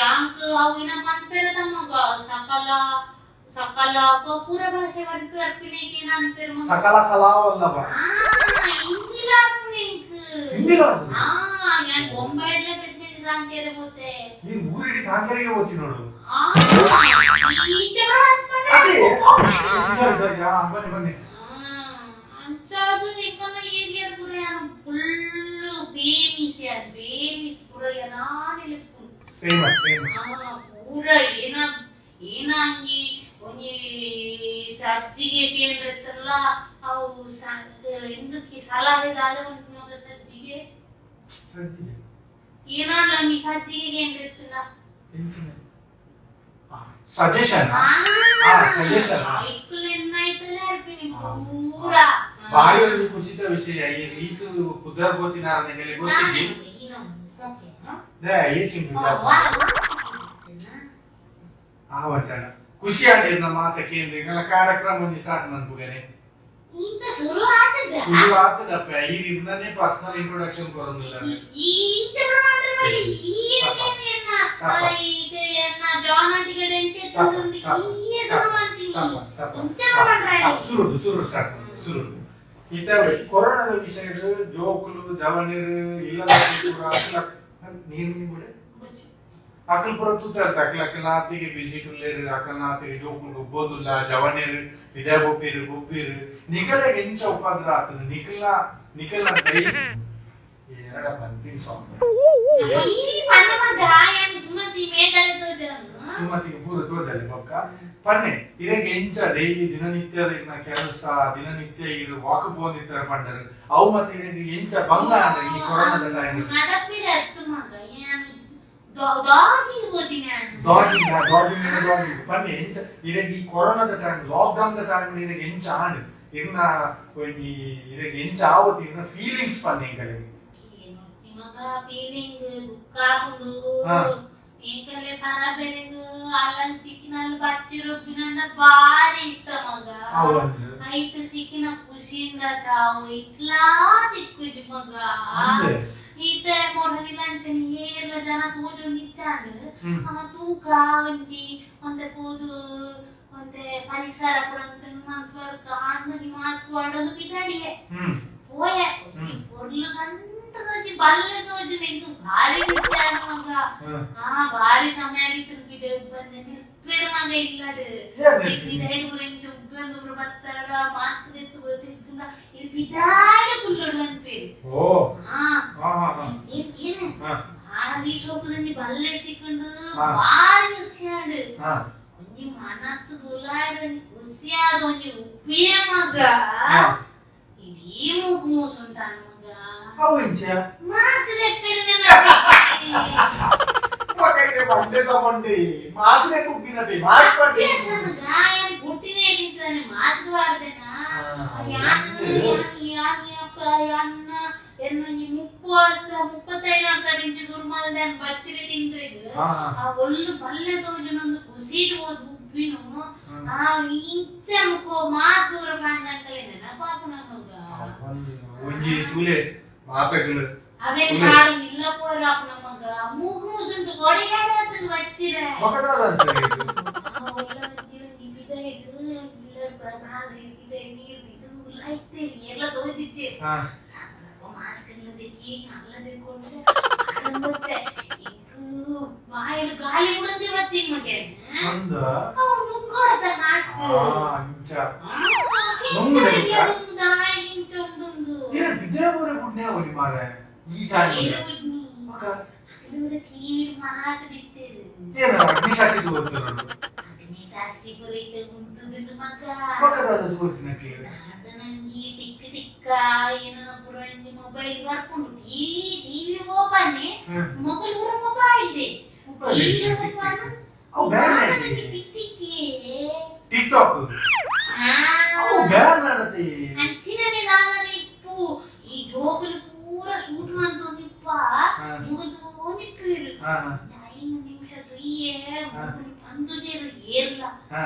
ಯಾಂಕ್ ಅವು ಇನ್ನ ಪನ್ಪೆರದ ಮಗ ಸಕಲ ಸಕಲ ಪೂರ ಭಾಷೆ ಪನ್ಪೆ ಅರ್ಪಿನೇಕೆ ಅಂತೆರ್ ಮಗ. ಸಕಲ ಕಲಾವಲ್ಲಭ. ಹಿಂದಿಲ ಅರ್ಪಿನೆಂಕ್. ಹಿಂದಿಲ? ಯಾನ್ ಬೊಂಬೈಡ್ಲೆ ಪೆದ್ಮೆದಿ ಸಾಂಕೇರೆ ಪೋತೆ. ಈ ಊರಿಡಿ ಸಾಂಕರಿಗೆ ಹೋಗ್ತಿ ನೋಡು. ಈಚೆ. ಅದೇ ಸರಿ ಸರಿ, ಬನ್ನಿ ಬನ್ನಿ. ಅಂಚಾದು ಎಂಕನ ಏರಿಯಾಡ್ ಪೂರ ಯಾನ್ ಫುಲ್ ಬೇಮಿಸ್, ಯಾನ್ ಬೇಮಿಸ್ ಪೂರ ಯಾನಾನಿಲೆಪ್ಪು. Famous famous. ಪೂರ ಏನ ಏನಾಂಗಿ ಒಂಜಿ ಸಜ್ಜಿಗೆ ಕೇಂದ್ರತ್ತಲ್ಲ ಅವು ಇಂದಕ್ಕೆ ಸಲಹೆ ದಾದ ಒಂದು ಮಗ ಸಜ್ಜಿಗೆ. ಸಜ್ಜಿಗೆ? ಏನಾಡ್ಲ ಅಂಗಿ ಸಜ್ಜಿಗೆ ಕೇಂದ್ರ ಇತ್ತಲ್ಲ. ಎಂಚಿನ ಸಜೆಷನ್? ಸಜೆಷನ್. ಐಕುಲು ಎನ್ನಾಯ್ತಲ್ಲ ಅರ್ಪಿನಿ ಪೂರ. ಭಾರಿ ಒಂದು ಖುಷಿತ ವಿಷಯ ಈ ರೀತು ಪುದರ್ ಗೋತಿನಾರ ನಿಮಗೆ ಗೊತ್ತಿಜಿ. ಈ ಸಿಂಪಲ್ ಆ ವಂಚನ ಖುಷಿ ಆಗಿದೆ ನಮ್ಮ ಮಾತ ಕೇಂದ್ರ ಇಂಗಲ ಕಾರ್ಯಕ್ರಮ ಒಂಜಿ ಸ್ಟಾರ್ಟ್ ಮನ್ಪುಗನೆ. ಇಂತ ಶುರು ಆತಜ. ಶುರು ಆತದಪ್ಪ, ಈ ಇದನ್ನೇ ಪರ್ಸನಲ್ ಇಂಟ್ರೊಡಕ್ಷನ್ ಕೊರೊಂದಿಲ್ಲ. ಈತ ಪ್ರಮಾಣ ಸುರುಡು ಸುರುಡು ಸ್ಟಾರ್ಟ್ ಸುರುಡು. ಈತ ಕೊರೋನಾದ ವಿಷಯ ಜೋಕುಲು ಜವನಿರು ಇಲ್ಲ ನೀರು ಕೂಡ ಅಕಲ್ ಪುರ ತೂತಾರ ಅಕಲ್ ಅಕಲ್ ನಾತಿಗೆ ಬಿಸಿ ಟುಲ್ಲೇರು ಅಕಲ್ ನಾತಿಗೆ ಜೋಕುಲು ಗೊಬ್ಬೊಂದುಲ್ಲ ಜವನಿರು ಇದೇ ಬೊಬ್ಬಿರು ಗೊಬ್ಬಿರು ನಿಕಲೆಗ್ ಎಂಚ ಉಪದ್ರ ಆತನ ನಿಕಲ್ನ ನಿಕಲ್ನ ಡೈ ಎರಡ ಪಂಪಿಂಗ್ ಸಾಂಗ್. ಸುಮತಿಗೆ ಪೂರ ತೋಜಲ್ಲಿ ಬೊಕ್ಕ ಪನ್ನೆ ಇದಕ್ಕೆ ಎಂಚ ಡೈಲಿ ದಿನನಿತ್ಯದ ಇರ್ನ ಕೆಲಸ ದಿನನಿತ್ಯ ಇರು ವಾಕ್ ಪೋಂದಿತ್ತರ ಪಂಡರು ಅವು ಮತ್ತೆ ಇದಕ್ಕೆ ಎಂಚ ಬಂಗ ಆಂಡ ಈ ಕೊರೋನಾದ ಟೈಮ್? ಡಾಗಿಂಗ್ ಡಾಗಿಂಗ್ ಡಾಗಿಂಗ್ ಪನ್ನೆ ಎಂಚ ಇದಕ್ಕೆ ಈ ಕೊರೋನಾದ time lockdown the time ಇದಕ್ಕೆ ಎಂಚ ಆಂಡ್ ಇರ್ನ ಒಂಜಿ ಇದಕ್ಕೆ ಎಂಚ ಆವತ್ತು ಇರ್ನ ಫೀಲಿಂಗ್ಸ್ ಪನ್ನೆ ಎಂಕಲೆಗ್. ಫೀಲಿಂಗ್ ದುಃಖ ಆಪುಂಡು. ಎಂಕಲೆ ಪರ ಬೆರೆಗು ಅಲ್ಲಲ್ಲಿ ತಿಕ್ಕಿನಲ್ಲಿ ಬಚ್ಚಿರೊಬ್ಬಿನಂಡ ಬಾರಿ ಇಷ್ಟ ಮಗ. ಅವು ಒಂದು. ಐಟ್ ಸಿಕ್ಕಿನ ಖುಷಿಂದ ಅವು ಇಟ್ಲಾ ತಿಕ್ಕುಜಿ ಮಗ. ಅಂದೆ. ಈತ ಮೊರದಿಲ್ಲ ಅಂಚನೆ ಏರ್ಲ ಜನ ತೋಜೊಂದು ಇಚ್ಚಾಂಡ್. ಆ ತೂಕ ಒಂಜಿ ಒಂತೆ ಪೋದು ಒಂತೆ ಪರಿಸರ ಪೂರ ಮನ್ಪರ್ ಕಾಂದೊಂಜಿ ಮಾಸ್ಕ್ ವಾಡೊಂದು ಪಿದಾಡಿಯೆ. ಪೋಯೆ. ಪೊರ್ಲು ಗಂಟ ತೋಜಿ ಬಲ್ಲೆ ತೋಜಿ ಎಂಕ್ ಭಾರಿ ಖುಷಿ ಆಂಡ್ ಮಗ. ಆ ಭಾರಿ ಸಮಯ ಆಗಿತ್ತು ಪಿದೆ ಬಂದೆ ನಿರ್ಪೇರ್ ಮಗ ಇಲ್ಲಡ್. ಏನ್ ನಿರ್ಪೇರ್? ಪಿದಾಯ್ಡ್ ಪೂರ ಇಂಚ ಉಬ್ಬಂದು ಪೂರ ಬತ್ತಾಡ ಮಾಸ್ಕ್ ದೆತ್ತು ಪೂರ ತಿರ್ಗುಂಡ ಇದು ಪಿದಾಯ್ಡ್ ಕುಲ್ಲೊಡು ಅನ್ಪೇರು. ಓ. ಆ. ಹಾ ಹಾ ಹಾ. ಏನ್ ಏನ್ ಭಾರಿ ಸೋಪುದಂಜಿ ಬಲ್ಲೆ ಸಿಕ್ಕುಂಡು. ಭಾರಿ ಖುಷಿ ಆಂಡ್. ಒಂಜಿ ಮನಸ್ಸು ಗುಲಾಯ್ಡ್ ಒಂಜಿ ಖುಷಿ ಆದ್ ಒಂಜಿ ಉಪ್ಪಿಯ ಮಗ. ಇಡೀ ಮೂಗು ಮೂಸುಂಟಾನ್ ಮಗ. ಅವು ಎಂಚ? ಮಾಸ್ಕ್ ದೆಪ್ಪೆರ್. ಮಗೈರೆ ಬಂಡೆ ಸಮಂಡಿ ಮಾಸ್ಕ್ ದೆ ಕುಬ್ಬಿನತೆ ಮಾಸ್ಕ್ ಪಂಡೆ. ಯಾನ್ ಪುಟ್ಟಿನೇ ನಿಂತಾನೆ ಮಾಸ್ಕ್ ವಾಡ್ದೆನಾ. ಯಾನ್ ಯಾನ್ ಯಾನ್ ಅಪ್ಪ ಯಾನ್ನ ಎನ್ನೊಂಜಿ 30 ವರ್ಷ 35 ವರ್ಷ ಡಿಂಚಿ ಸುರು ಮಲ್ದೆ ಬಚ್ಚಿರೆ ತಿಂಡ್ರೆಗ್. ಆ ಒಲ್ಲು ಪಲ್ಲೆ ತೋಜುನೊಂದು ಖುಷಿಟ್ ಪೋದು ಉಬ್ಬಿನು. ಆ ಇಂಚ ಮುಕೋ ಮಾಸ್ಕ್ ಪೂರ ಪಾಂಡಂಕಲೆ ನೆನಪಾಪುನ ಮಗ. ಒಂಜಿ ತೂಲೆ ಮಾತಗಳು. ಅವೇನ್ ಉಲ್ಲೆ. ಪಾಡು ಇಲ್ಲ ಪೋರಾಪುನ ಮಗ ಮೂಗು ಮೂಸುಂಟು ಕೊಡಿಗಾಡ ಆತನ ಬಚ್ಚಿರೆ. ಮಗದಾದ ಅಂತ ಇದು. ಆ ಒಲ್ಲ ಬಚ್ಚಿ ಒಂಜಿ ಬಿದಾಯ್ಡ್ ಇಲ್ಲ ನಾಲ್ ಇತ್ತಿದೆ ನೀರ್ ಇದು ಐತೆ ಎಲ್ಲ ತೋಜಿತ್ತೆ. ಮಾಸ್ಕ್ ಇಲ್ಲದಕ್ಕೆ ಅಲ್ಲದೆ ಕೊಂಡು ಆಡಂಬತ್ತೆ ಇಂಕ್ ಬಾಯಿಡ್ ಗಾಳಿ ಬಿಡಂದೆ ಬತ್ತೀನಿ ಮಗೆ. ಅಂದ. ಅವು ನುಂಗೋಡತ ಮಾಸ್ಕ್. ಅಂಚ ನುಂಗುಡೆ ಬುಕ್ಕ? ಇಂಚ ಉಂಡುಂದು. ಏ ಬಿದ್ದೆ ಪುಣ್ಯ ಒಲಿ ಮಾರೆ ಈ ಟೈಮ್. ಏರು ಬುಡ್ನಿ. ಮಗ. ಅಕುಲು ಟಿವಿ ಮಾಟದಿತ್ತೇರು. ಏನ ಅಗ್ನಿಸಾಕ್ಷಿ ತೋರ್ತಿರೋದು? ಅಗ್ನಿ ಸಾಕ್ಷಿ ಪುರೈತ ಉಂತುದುಂಡು ಮಗ. ಮಕ್ಕದಾದ ತೋರ್ತಿನಕ್ಕೆ? ದಾದನಂಜಿ ಟಿಕ್ ಟಿಕ್ಕ ಏನನ ಪುರ ಇಂಜಿ ಮೊಬೈಲ್ ಬರ್ಪುಂಡು. ಟಿವಿ ಟಿವಿ ಓಪನ್, ಮೊಬೈಲ್ ಪೂರ ಮೊಬೈಲ್ ದೆ. ಮೊಬೈಲ್. TV open. ಅವು ಬ್ಯಾನ್ ಆಯ್ತು. Tick tick. ಟಿಕ್ ಟಾಕ್ ಅವು ಬ್ಯಾನ್ ಆಡತಿ. ಅಂಚಿನನೆ ದಾದನ ಇಪ್ಪು, ಈ ಜೋಕುಲು ಪೂರ ಶೂಟ್ ಮಂತೊಂದಿಪ್ಪ. ಮುಗಿದು ನಿಪ್ಪೇರು. 5 ನಿಮಿಷ ತುಯ್ಯೆ, ಮುಗುಲು ಪಂದುಜೇರು ಏರ್ಲ.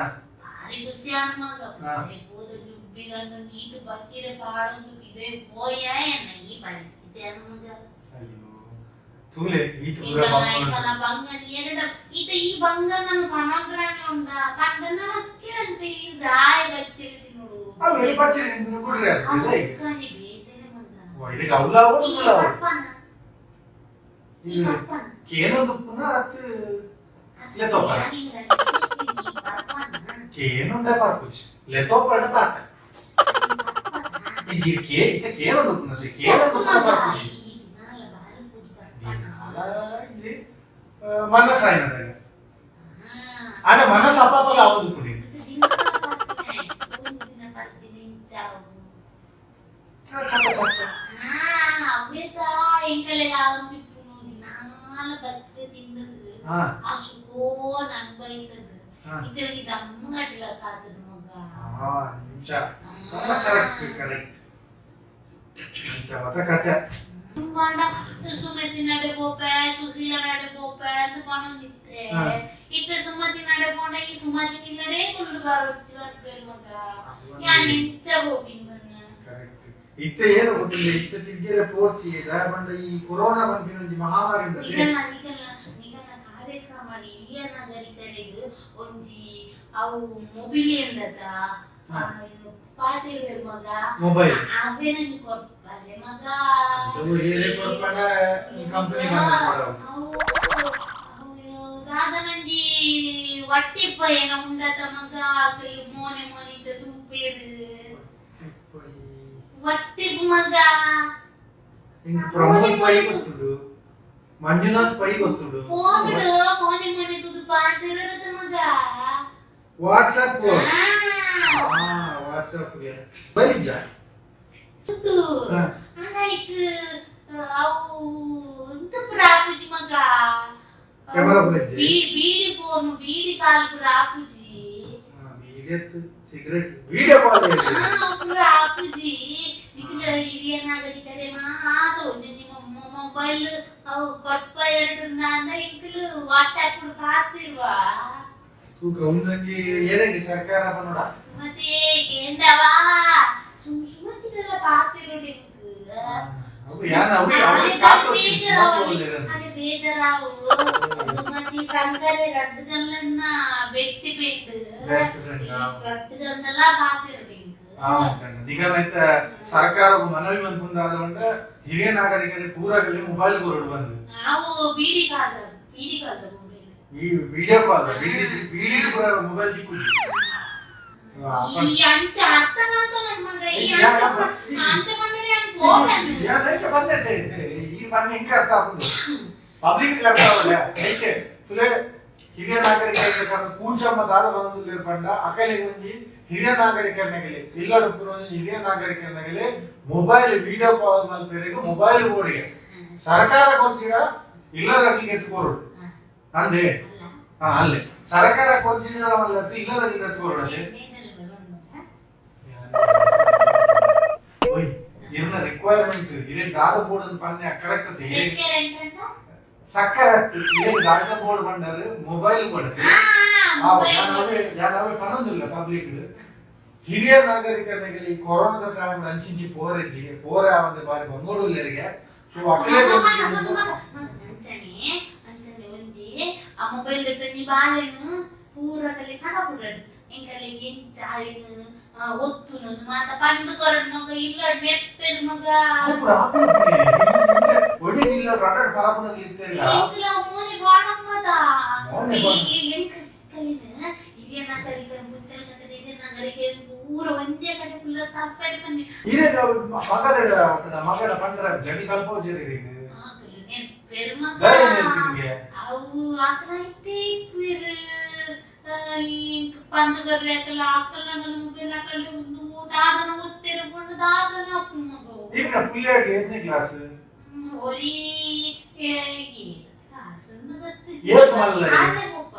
ಭಾರಿ ಖುಷಿ ಆನ್ ಮಗ. ಹೋದ ದುಬ್ಬಿಗಂಡು ನೀತು ಬಚ್ಚಿರೆ ಪಾಡೊಂದು ಇದೆ ಪೋಯ ಎನ್ನ ಈ ಪರಿಸ್ಥಿತಿ ಅನ್ ಮಗ. ಅಯ್ಯೋ, ತೂಲೆ ಈತ ಪೂರ. ಇಂಕಲ ಇಂಕಲ ಬಂಗನ್ ಎರಡ ಈತ ಈ ಬಂಗನ್ ನಮ್ಮ ಪಣಗ್ರಾಣ ಉಂಡ ಪಂಡ ನಮಕ್ಕೆ ದಾಯ ಬಚ್ಚಿರೆ ತಿನ್ನುಡು. ಅವು ಎಲ್ಲಿ ಬಚ್ಚಿರೆ ಗುಡ್ರೆ ಆಗ್ತದೆ. ಅವಸ್ಕಾನಿ ಬೇತೆನೆ ಮಗ. ಇದಕ್ಕೆ ಅವಲ. ಈ ಪರ್ಪನ ಈ ಪರ್ಪನ. ಕೇನೊಂದು ಪುನಃ ಅತ್ ಲೆತ್ತೋಪರ. ಕೇನುಂಡ ಪಾರ್ಪುಚಿ ಲೆತ್ತೋಪರ ಪಾರ್ಪ. ಈ ಜೀರ್ ಕೇ ಇತ್ತ ಕೇನೊಂದು ಪುನಃ ಕೇನೊಂದು ಪುನಃ ಪಾರ್ಪುಚಿ. ಇಜ್ಜಿ ಮನಸ್ಸಾಯಿನದಾಗ ಆಂಡ ಮನಸ್ಸು ಅಪ್ಪಾಪಲ ಆವೊಂದು ಪುಡಿ. ಚಪ್ಪ ಚಪ್ಪ. ಹಾ ನಿಮಿಷ, ಕರೆಕ್ಟ್ ಕರೆಕ್ಟ್, ನಿಮಿಷ ಮತ ಕತೆ. ಸುಮತಿ ನಡೆ ಪೋಪೆ, ಸುಶೀಲ ನಡೆ ಪೋಪೆ ಅಂತ ಪನೊಂದಿತ್ತೆ. ಇತ್ತೆ ಸುಮತಿ ನಡೆ ಪೋಂಡ ಈ ಸುಮತಿ ನಿಲ್ಲಡೆ ಕುಲ್ಲು ಬರೊಚ್ಚಿ ಬಸ್ಪೇರು ಮಗ. ಯಾನ್ ಇಂಚ ಪೋಪಿನ್ ಬನ್ನ. ಕರೆಕ್ಟ್. ಇತ್ತೆ ಏನು ಗೊತ್ತಿಲ್ಲ, ಇತ್ತೆ ತಿಗ್ಗೆರೆ ಪೋರ್ಚಿ ದಾಯ ಪಂಡ ಈ ಕೊರೋನಾ ಪನ್ಪಿನ ಒಂಜಿ ಮಹಾಮಾರಿ ಉಂಡತೆ. ನಿಗಲ್ನ ನಿಗಲ್ನ ನಿಗಲ್ನ ಕಾರ್ಯಕ್ರಮ ಹಿರಿಯ ನಾಗರಿಕರಿಗ್ ಒಂಜಿ ಅವು ಮೊಬೈಲ್ ಉಂಡತ ಪಾತೆರ್ವೆರ್ ಮಗ. ಮೊಬೈಲ್. ಅವೇನಂಜಿ ಕೊರ್ಪಲ್ಲೆ ಮಗ. ಅಂಚವು ಏರೆ ಕೊರ್ಪಂಡ ಕಂಪನಿ ಬಂದ್ ಕೊಡವು. ಅವು ಅವು ದಾದನಂಜಿ ವಟ್ಟಿಪ್ಪ ಏನ ಉಂಡತ ಮಗ, ಅಕುಲು ಮೋನೆ ಮೋನೆ ಇಂಚ ತೂಪೇರು ವಟ್ಟಿಪ್ ಮಗ. ಇಂಕ್ ಪ್ರಮೋದ್ ಪೈ ಗೊತ್ತುಂಡು, ಮಂಜುನಾಥ್ ಪೈ ಗೊತ್ತುಂಡು. ಫೋನ್ಡ್ ಮೋನೆ ಮೋನೆ ತೂದು ಪಾತೆರತ ಮಗ. ವಾಟ್ಸಪ್. ವಾಟ್ಸಪ್ ಮೊಬೈಲ್ ಇಜ್ಜ? ಉಂಟು. ಆಂಡ ಐಕ್ ಅವು ಇಂತ ಪೂರ ಆಪುಜಿ ಮಗ. ಕ್ಯಾಮರಾ ಪೂರ ಇಜ್ಜಿ? ಬೀಡಿ ಫೋನ್, ಬೀಡಿ ಕಾಲ್ ಪೂರ ಆಪುಜಿ. Beedi cigarette video call. ಪೂರ ಆಪುಜಿ. ನಿಕುಲ ಹಿರಿಯ ನಾಗರಿಕರೇ ಮಾತ ಒಂಜೊಂಜಿ ಮೊಬೈಲ್ ಅವು ಕೊಟ್ಪ ಎರಡು ಅಂದ ಇಂಕುಲು ವಾಟ್ಸ್ಆಪ್ ಪಾತಿರ್ವ. ತೂಕ ಉಂದೊಂಜಿ ಏರೆಗೆ ಸರ್ಕಾರ ಪನ್ನೋಡ. ಸುಮತಿ ಕೇಂದವಾ ಸುಮತಿನೆಲ್ಲ ಪಾತಿರುಡು ಇಂಕ್. ಅವು ಯಾನ ಅವು ಅವು ಕಾತು ಸುಮತಿ ಒಲ್ಲೆರಂದು. ಅರೆ ಬೇಜಾರಾವು. ಸುಮತಿ ಸಂಕರೆ ರಡ್ಡು ಜನಲನ್ನ ಬೆಟ್ಟಿ ಪೆಂಡು. Best friend. ರಡ್ಡು ಜನಲ ಪಾತಿರುಡು ಇಂಕ್. ನಿಗಮ ಸರ್ಕಾರ ಮನವಿ ಮನ್ಪುಂದಾದ ಪಂಡ ಹಿರಿಯ ನಾಗರಿಕರಿಗೆ ಪೂರಗಲ್ಲಿ ಮೊಬೈಲ್ ಕೊರಡು ಬಂದು. ನಾವು ಬೀಡಿ ಕಾಲ ಬೀಡಿ ಕಾಲದ ಮೊಬೈಲ್. ಈ ವಿಡಿಯೋ ಕಾಲ್ ಬೀಡಿ ಬೀಡಿ ಪೂರ ಮೊಬೈಲ್ ಸಿಕ್ಕುಜಿ. ಈ ಅಂಚ ಅರ್ಥ ಮಾಡ್ತಾನ ಮಗ. ಈ ಅಂಚ ಅಂಚ ಪಂಡ ಯಾನ್ ಪೋಪೆ. ಬಂದೈತೆ ಈ ಮೊನ್ನೆ ಹಿಂಗೆ ಅರ್ಥ ಆಪುಂಡು, ಪಬ್ಲಿಕ್ ಅರ್ಥ ಆವಲ್ಲ. ಐಕೆ ತುಲೆ ಹಿರಿಯ ನಾಗರಿಕರ ಕೂಚಮ್ಮ ದಾದ ಬಂದು ಪಂಡ ಅಕಲೆ ಒಂಜಿ ಹಿರಿಯ ನಾಗರಿಕರನಗಲಿ ಇಲ್ಲಡ ಒಂಜಿ ಹಿರಿಯ ನಾಗರಿಕರನಗಲಿ ಮೊಬೈಲ್ ವಿಡಿಯೋ ಕಾಲ್ ಮಲ್ಪೆರೆಗ್ ಮೊಬೈಲ್ ಬೋಡಿಗೆ ಸರ್ಕಾರ ಕೊರ್ಚಿಗ ಇಲ್ಲದಕ್ಕಿಗೆ ಎತ್ಕೋರು ಅಂದೆ. ಹಾ, ಅಲ್ಲೇ ಸರ್ಕಾರ ಕೊರ್ಚಿನ ಮಲ್ಲತ್ತು ಇಲ್ಲದಕ್ಕಿಗೆ ಎತ್ಕೋರು ಅದೇ. ಓಯ್, ಇರ್ನ ರಿಕ್ವೈರ್ಮೆಂಟ್ ಇದೇ ದಾದ ಬೋರ್ಡ್ ಪನ್ನೆ ಕರೆಕ್ಟ್ ಅತ್ತೆ. ಸಕ್ಕರೆ ಅತ್ತು ಇದೇ ದಾದ ಬೋರ್ಡ್ ಬಂಡರು ಮೊಬೈಲ್ ಬೋರ್ಡ್. ಯಾನ್ ಅವೇ ಪನೊಂದುಲ್ಲ ಪಬ್ಲಿಕ್. ಹಿರಿಯ ನಾಗರಿಕರನಿಗೆ ಈ ಕೊರೋನಾದ ಟೈಮ್ ಅಂಚಿಂಚಿ ಪೋರೆಜ್ಜಿ ಪೋರೆ ಆವಂದೆ ಬಾರಿ ಬಂಗೋಡುಲ್ಲೆರಿಗೆ. ಸೊ ಅಕ್ಲೆ ಅಂಚನೆ ಅಂಚನೆ ಒಂಜಿ ಆ ಮೊಬೈಲ್ ದಟ್ಟನಿ ಬಾಲೆನು ಪೂರ ಕಲೆ ಕಡ ಪುಡಡ್ ಎಂಕಲೆಗ್ ಎಂಚ ಅವೆನ್ ಒತ್ತುನು ಮಾತ ಪಂಡ್ ಕೊರಡ್ ಮಗ. ಇಲ್ಲಡ್ ಮೆಪ್ಪೆರ್ ಮಗ. ಒಳ್ಳೆ ಇಲ್ಲ ರಡಡ್ ಪರಪುನಗ್ಲು ಇತ್ತೆಲ್ಲ. ಎಂಕುಲ ಮೋನೆ ಬಾಡಮ್ಮದ. ಮೋನೆ ಬಾಡ. ಎಂಕ್ ಕಲಿನ ಹಿರಿಯ ನಾಗರಿಕರ ಮುಂಚೆ ಕಟ್ಟದ ಹಿರಿಯ ನಾಗರಿಕರ ಪೂರ ಒಂಜೇ ಕಡೆ ಪುಲ್ಲ ತಪ್ಪೆಡ್ ಪನ್ನಿ. ಇರೇಗ ಮಗಡ ಮಗಡ ಪಂಡ್ರ ಜನಿ ಕಲ್ಪೋಜರಿ ಇರೆಗ್. ಆಕುಲು ನೆರ್ಪೆರ್ ಮಗ. ದಾಯೆ ನೆರ್ಪಿನಿಗೆ? ಅವು ಆಕಲ ಇತ್ತೆ ಇಪ್ಪೆರ್. ಎಂಕ್ ಪಂದ್ ಕೊರ್ರೆ ಅಕಲ್ ಆಕಲ್ನ ಮೊಬೈಲ್ ಅಕಲ್ ದಾದನ ಒತ್ತೆರ್ ಪಂಡ ದಾದನ ಆಪುಂಡು ಮಗೋ. ಇರ್ನ ಪುಲ್ಯಾಡ್ಲು ಏತ್ನೇ ಕ್ಲಾಸ್? ಒರಿ ಕ್ಲಾಸ್ ಗೊತ್ತಿಜ್ಜಿ. ಏತ್ ಮಲ್ಲ? ಶಾಲೆ ಪೋಪ.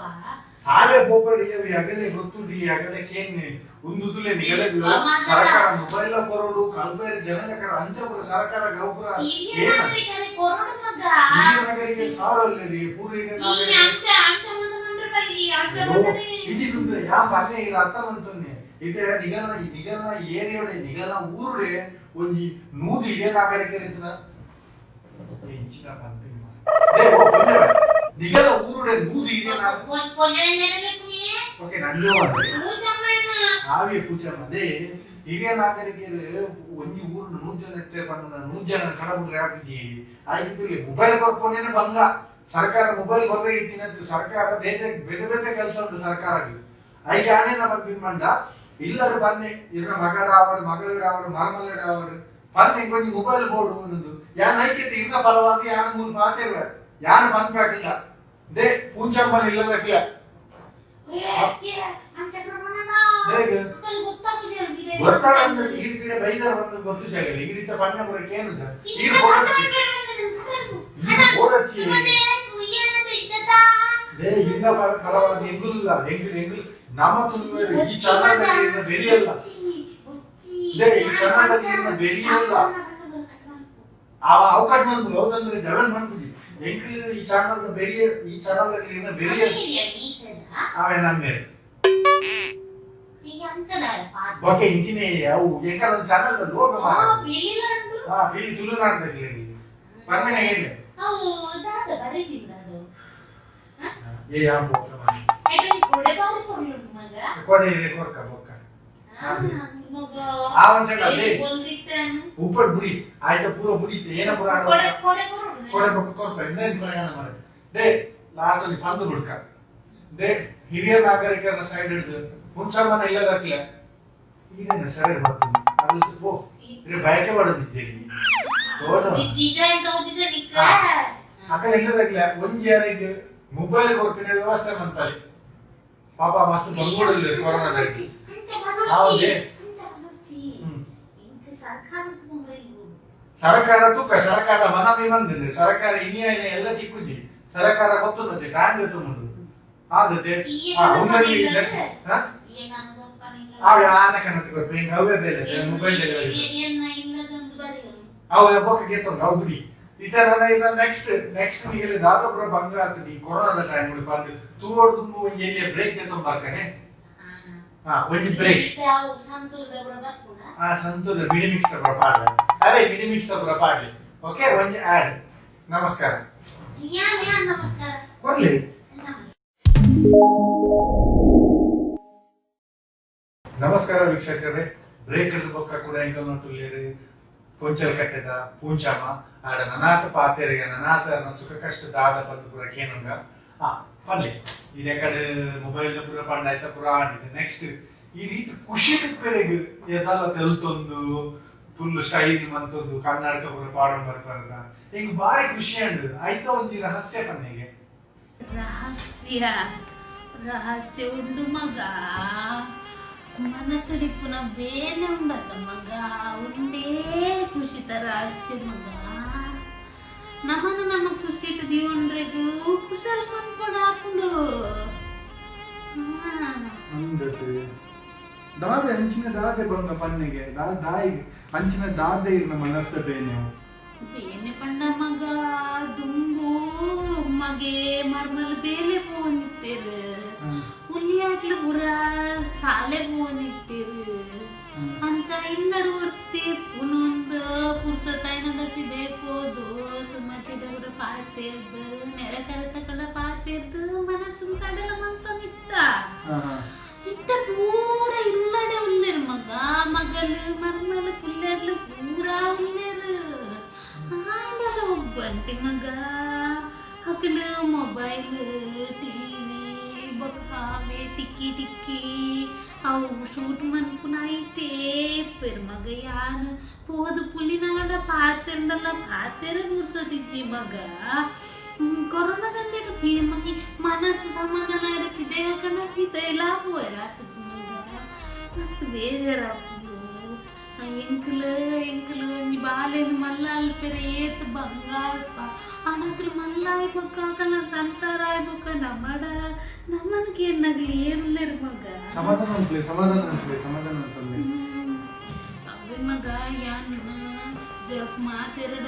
ಸಾಲೆ ಪೋಪಡಿ ಅಗಲೆ ಗೊತ್ತುಂಡಿ ಅಗಲೆ ಕೇನ್ನೆ ಉಂದು ತುಲೆ ನಿಗಲೆಗ್ ಸರ್ಕಾರ ಮೊಬೈಲ್ ಕೊರಡು ಕಲ್ಪೇರು ಜನಕರ ಅಂಚಪುರ ಸರ್ಕಾರ ಗೌಪುರ. ಹಿರಿಯ ನಾಗರಿಕರೇ ಕೊರಡು ಮಗ. ಹಿರಿಯ ನಾಗರಿಕರು ಸಾವಿರ ಅಲ್ಲರಿ ಪೂರ ಹಿರಿಯ ಈ ನಾಗರಿಕರು. ಅಂಚ ಅಂಚ ಮಂದ ಮಂಡ್ರ ಬಲ್ಲಿ ಅಂಚ ಮಂಡ್ರೆ. ಇಜಿ ತುಂದ್ರೆ ಯಾ ಪನ್ನೆ ಇರ ಅರ್ಥ ಮಂತೊನ್ನೆ ಇತ್ತೆ ನಿಗಲ್ನ ನಿಗಲ್ನ ಏರಿಯೋಡೆ ನಿಗಲ್ನ ಊರುಡೆ ಒಂಜಿ 100 ಹಿರಿಯ ನಾಗರಿಕರು ಇತ್ತಿನ ಎಂಚಿನ ಪನ್ಪಿನ they ಓ ಪೊಂಜೆ ನಿಗಲ ಊರುಡೆ 100 ಹಿರಿಯ ನಾಗರಿಕರು. ಪೊಂಜೆ ನೆರಲೆಪ್ಪುನಿಯೇ. ಓಕೆ ನಂಜೋ ಅಂದ್ರೆ ಪೂಜಮ್ಮನ. ಆವಿಯ ಪೂಜಮ್ಮ ಅದೇ ಹಿರಿಯ ನಾಗರಿಕರು ಒಂಜಿ ಊರು 100 ಜನ ಎತ್ತೆ ಪಂಡ 100 ಜನ ಕಡಬುಡ್ರೆ ಆಪುಜಿ ಆಯ್ತು. ಮೊಬೈಲ್ ಕೊರ್ಪೊನೇನೆ ಬಂಗ ಸರ್ಕಾರ ಮೊಬೈಲ್ ಕೊರ್ರೆ ಇತ್ತಿನಂತ ಸರ್ಕಾರ ಬೇತೆ ಬೇತೆ ಬೇತೆ ಕೆಲಸ ಉಂಟು ಸರ್ಕಾರ. ಐಕೆ ಆನೇನ ಪನ್ಪಿನ ಮಂಡ ಇಲ್ಲದ ಬನ್ನಿ ಇರ್ನ ಮಗಡ ಆವಡು ಮಗಳಡ ಆವಡು ಮರಮಲ್ಲಡ ಆವಡು ಪನ್ನೆ ಒಂಜಿ ಮೊಬೈಲ್ ಬೋಡು ಅನ್ನೋದು ಯಾನ್ ಐಕ್ಯತೆ ಇರ್ನ ಪರವಾಗಿ ಯಾನ್ ಮೂರು ಪಾತಿರ್ವೆ ಯಾನ್ ಪನ್ಪಾಟಿಲ್ಲ they ಪೂಂಚಮ್ಮನ ಇಲ್ಲದಕ್ಲೆ. ಏ ಏ ಅಂಚ ಕ್ರಮನಡ. ಹೇಗೆ? ಅಕಲ್ ಗೊತ್ತಾಗುದಿಲ್ಲ ಬಿಡೆ. ಗೊತ್ತಾಗಂದ್ರೆ ಈ ರೀತಿ ಬೈದಾರ ಬಂದು ಗೊತ್ತು ಜಾಗಲ್ಲ ಈ ರೀತಿ ಪನ್ನೆ ಬರಕ್ಕೆ ಏನು ಈ ಬೋಡಚ್ಚಿ ಈ ಬೋಡಚ್ಚಿ. They ಇನ್ನ ಪರವಾಗಿ ಎಂಗುಲ್ಲ ಎಂಗುಲ್ ಎಂಗುಲ್ ನಮ್ಮ ತುಳುವೆರು ಈ ಚನ್ನದಲ್ಲಿ ಇರ್ನ ಬೆರಿಯಲ್ಲ. ಲೇ, ಈ ಚನ್ನದಲ್ಲಿ ಇರ್ನ ಬೆರಿಯಲ್ಲ. ಅವು ಕಟ್ ಬಂದ್ಬಿಡು ಹೌದಂದ್ರೆ ಜವನ್ ಬಂದ್ಬಿಡಿ ಎಂಕಲ್ ಈ ಚಾನಲ್ ಬೆರಿಯ ಈ ಚಾನಲ್ದಲ್ಲಿ ಇರ್ನ ಬೆರಿಯಲ್ಲ ಅವೇ ನನ್ನೇ ಓಕೆ ಇಂಚಿನೇ ಅವು ಎಂಕಲ್ ಒಂದು ಚಾನಲ್ ಲೋಕ ಮಾರ. ಹಾ ಪಿಲಿ ತುಳುನಾಡದಲ್ಲಿ ಪರ್ಮನೆ ಏನ್ ಏ ಯಾ ಬೋಕ ಕೊಡೆ ಇದೆ ಕೊರ್ಕ ಬೊಕ್ಕ ಆ ಒಂದ್ ಸೆಕೆಂಡ್ ಅದೇ. ಉಪ್ಪಡ್ ಬುಡಿ ಆಯ್ತಾ ಪೂರ ಬುಡಿ ಏನ ಪೂರ ಆಡ ಕೊಡೆ ಬೊಕ್ಕ ಕೊರ್ಪ ಇನ್ನೇನು ಕೊಡೆಗಾನ ಮಾರೆ they last ಅಲ್ಲಿ ಪಂದು ಬುಡ್ಕ they ಹಿರಿಯ ನಾಗರಿಕರ ಸೈಡ್ ಹಿಡಿದು ಮುಂಚಮ್ಮನ ಇಲ್ಲದಕ್ಲೆ ಈಗೇನ ಸರಿ ಬರ್ತದೆ ಅದು ಓ ಇದು ಬಯಕೆ ಮಾಡೋದಿದ್ದೇನೆ ತೋಟ. ಡಿಸೈನ್ ತೋಜಿದ ನಿಕ್ಕ. ಅಕಡೆ ಇಲ್ಲದಕ್ಲೆ ಒಂಜಿ ಯಾರಿಗೆ ಮೊಬೈಲ್ ಕೊರ್ಪಿನ ವ್ಯವಸ್ಥೆ ಮಂತಾలి ಪಾಪ ಮಸ್ತ್ ಬಂದ್ಬಿಡಲ್ಲ ಕೊರೋನಾ. ಹೌದೇ? ಸರ್ಕಾರ ತೂಕ ಸರ್ಕಾರ ಮನವಿ ಬಂದಿದೆ ಸರ್ಕಾರ ಇನಿಯ ಇನಿಯ ಎಲ್ಲ ತಿಕ್ಕುಜಿ ಸರ್ಕಾರ ಗೊತ್ತುಂದತೆ ಟ್ಯಾಂಗ್ ಮುಂಡು ಆದತೆ ಆ ಉನ್ನತಿ ಹಾ ಅವ ಆನ ಕನತಿ ಕೊರ್ಪೆ ಹಿಂಗ ಅವೇ ಬೇಲೆ ಮೊಬೈಲ್ ಡೆಲಿವರಿ ಅವು ಬೊಕ್ಕ ಗೆತ್ತೊಂದು ಅವು ಬಿಡಿ ಈ ತರ ಇನ್ನ ನೆಕ್ಸ್ಟ್ ನೆಕ್ಸ್ಟ್ ನಿಗಲಿ ದಾದಾಪುರ ಬಂಗ ಆತನಿ ಕೊರೋನಾದ ಟೈಮ್ ಮುಡಿ ಬಂದು ತೂವೊಡ್ದು ಒಂಜಿ ಎಲ್ಲಿಯ ಬ್ರೇಕ್ ಗೆತ್ತೊಂದು ಬಾಕನೆ ಹಾ ಒಂಜಿ ಬ್ರೇಕ್. ಆ ಸಂತೂರ್ ಬಿಡಿ ಮಿಕ್ಸ್ ಪುರ ಪಾಡ್ಲೆ ಅರೆ ಬಿಡಿ ಮಿಕ್ಸ್ ಪುರ ಪಾಡ್ಲೆ ಓಕೆ ಒಂಜಿ ಆಡ್ ನಮಸ್ಕಾರ. ನಮಸ್ಕಾರ. ಕೊರ್ಲಿ. ನಮಸ್ಕಾರ ವೀಕ್ಷಕರೇ, ಬ್ರೇಕ್ ಹಿಡಿದು ಬೊಕ್ಕ ಕೂಡ ಎಂಕಲ್ ನಟುಲ್ಲೇರು ಪೊಂಚಲ್ ಕಟ್ಟೆದ ಪೂಂಚಮ್ಮ ಆಡ ನನಾತ ಪಾತೆರಿಗೆ ನನಾತ ಸುಖ ಕಷ್ಟ ದಾದ ಬಂದು ಪೂರ ಕೇನುಂಗ ಆ ಪನ್ಲೆ ಈ ಕಡೆ ಮೊಬೈಲ್ ಪೂರ ಪಂಡ ಆಯ್ತ ಪೂರ ಆಡಿದೆ. ನೆಕ್ಸ್ಟ್ ಈ ರೀತಿ ಖುಷಿ ಪೆರೆಗ್ ಎದಲ್ಲ ತೆಲ್ತೊಂದು ಫುಲ್ ಸ್ಟೈಲ್ ಮಂತೊಂದು ಕರ್ನಾಟಕ ಪೂರ ಪಾಡೊಂದು ಬರ್ಪಾರದ ಈಗ ಬಾರಿ ಖುಷಿ ಅಂಡು ಆಯ್ತ ಒಂಜಿ ರಹಸ್ಯ ಪನ್ನೆಗೆ. ರಹಸ್ಯ ರಹಸ್ಯ ಉಂಡು ಮಗ. ಮನಸ್ಸುಡಿಪ್ಪುನ ಬೇನೆ ಉಂಡತ ಮಗ ಉಂಡೇ ಖುಷಿತ ರಹಸ್ಯ ಮಗ. ನಮ್ಮನ್ನು ನಮ್ಮ ಖುಷಿಟ್ ದಿವನ್ರೆಗು ಕುಶಲ್ ಮನ್ಪೊಡು ಆಪುಂಡು. ಅಂದತೆ ದಾದೆ ಅಂಚಿನ ದಾದೆ ಬಂಗ ಪನ್ನೆಗೆ ದಾಯಿಗೆ ಅಂಚಿನ ದಾದೆ ಇರ್ನ ಮನಸ್ದ ಬೇನೆ. ಬೇನೆ ಪಂಡ ಮಗ ದುಂಬು ಮಗೆ ಮರ್ಮಲ್ ಬೇಲೆ ಪೋನಿತ್ತೇರು ಹುಲಿಯಾಟ್ಲು ಪೂರ ಶಾಲೆ ಪೋನಿತ್ತೇರು ಅಂಚ ಇಲ್ಲಡು ಒರ್ತಿ ಪುನೊಂದು ಪುರ್ಸತಾಯ್ನ ದಪ್ಪಿದೆ ಪೋದು ಸುಮತಿದ ಪೂರ ಪಾತೆರ್ದು ನೆರೆ ಕರೆತ ಕಡ ಪಾತೆರ್ದು ಮನಸ್ಸು ಸಡಲ ಮಂತೊಂದಿತ್ತ. ಇತ್ತ ಪೂರ ಇಲ್ಲಡೆ ಉಲ್ಲೇರು ಮಗ ಮಗಲು ಮರ್ಮಲು ಪುಲ್ಲೆಡ್ಲು ಪೂರ ಉಲ್ಲೇರು. ಆಂಡಲ ಒಬ್ಬಂಟಿ ಮಗ ಅಕಲು ಮೊಬೈಲ್ ಟಿವಿ ಬೊಕ್ಕ ಅವೇ ತಿಕ್ಕಿ ತಿಕ್ಕಿ ಅವು ಶೂಟ್ ಮನ್ಪುನ ಐತೇ ಇಪ್ಪೆರ್ ಮಗ. ಯಾನ್ ಪೋದು ಪುಲಿನಾಡ ಪಾತೆರ್ಂಡಲ ಪಾತೆರ ಮುರ್ಸೋದಿಜ್ಜಿ ಮಗ. ಕೊರೋನಾದಂದೇಟ್ ಮಗಿ ಮನಸ್ಸು ಸಮಾಧಾನ ಪಿದಯ ಕಣ ಪಿದಯಲಾ ಪೋಯೆರ ಆಪುಜಿ ಮಗ. ಮಸ್ತ್ ಬೇಜಾರಾಪುಂಡು. ಎಂಕುಲು ಎಂಕುಲು ಒಂಜಿ ಬಾಲೆನ್ ಮಲ್ಲ ಅಲ್ಪೆರೆ ಏತ್ ಬಂಗಾರಪ್ಪ. ಆಂಡ ಅಕುಲು ಮಲ್ಲ ಆಯ್ ಬೊಕ್ಕ ಅಕಲ್ನ ಸಂಸಾರ ಆಯ್ ಬೊಕ್ಕ ನಮಡ ನಮನ್ ಕೇನ್ನಗಲು ಏರುಲ್ಲೆರ್ ಮಗ. ಸಮಾಧಾನ ಅನ್ಪ್ಲೆ, ಸಮಾಧಾನ ಅನ್ಪ್ಲೆ, ಸಮಾಧಾನ ಅಂತಲ್ಲ. ಅವ್ವೆ ಮಗ, ಯಾನ್ ಜಪ್ ಮಾತೆರಡ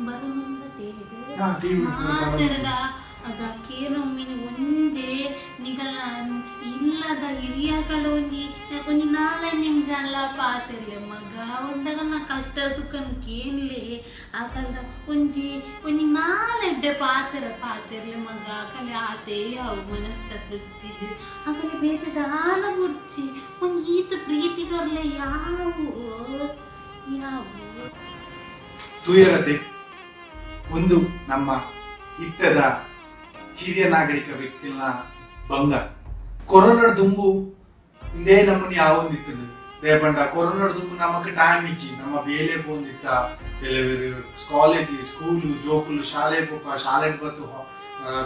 ಬರೋನುಂದ ಟಿವಿಡ್. ಹಾ, TV ಡ್ ಮಾತೆರಡ ಅದ ಕೇನೊಮ್ಮಿನಿ ಒಂಜೆ ನಿಗಲ ಇಲ್ಲದ ಹಿರಿಯಕಡ ಒಂಜಿ ಒಂಜಿ ನಾಲೈದು ನಿಮಿಷ ಅಲ್ಲ ಪಾತೆರ್ಲೆ ಮಗ. ಒಂದಾಗ ನಾ ಕಷ್ಟ ಸುಖನ್ ಕೇನ್ಲೆ. ಆಕಂಡ ಒಂಜಿ ಒಂಜಿ ನಾಲೆಡ್ಡೆ ಪಾತೆರ ಪಾತೆರ್ಲೆ ಮಗ. ಅಕಲೆ ಆತೇ ಅವು ಮನಸ್ಸ ತೃಪ್ತಿಗ್. ಅಕಲೆ ಬೇತೆ ದಾಲ ಬುಡ್ಚಿ ಒಂಜಿ ಈತ ಪ್ರೀತಿ ಕೊರ್ಲೆ ಯಾವು ಯಾವು. ತೂಯರತೆ ಒಂದು ನಮ್ಮ ಇತ್ತದ ಹಿರಿಯ ನಾಗರಿಕ ವ್ಯಕ್ತಿನ ಬಂಗ. ಕೊರೋನಾಡ್ ದುಂಬು ಇಂದೇ ನಮ್ಮನ್ನ ಯಾವೊಂದಿತ್ತು ದೇಪಂಡ ಕೊರೋನಾಡ್ ದುಂಬು ನಮಕ್ ಟೈಮ್ ಇಚ್ಚಿ ನಮ್ಮ ಬೇಲೆ ಪೋಂದಿತ್ತ. ಕೆಲವರು ಕಾಲೇಜ್ ಸ್ಕೂಲು ಜೋಕುಲು ಶಾಲೆ ಪೋಪ, ಶಾಲೆ ಬತ್ತು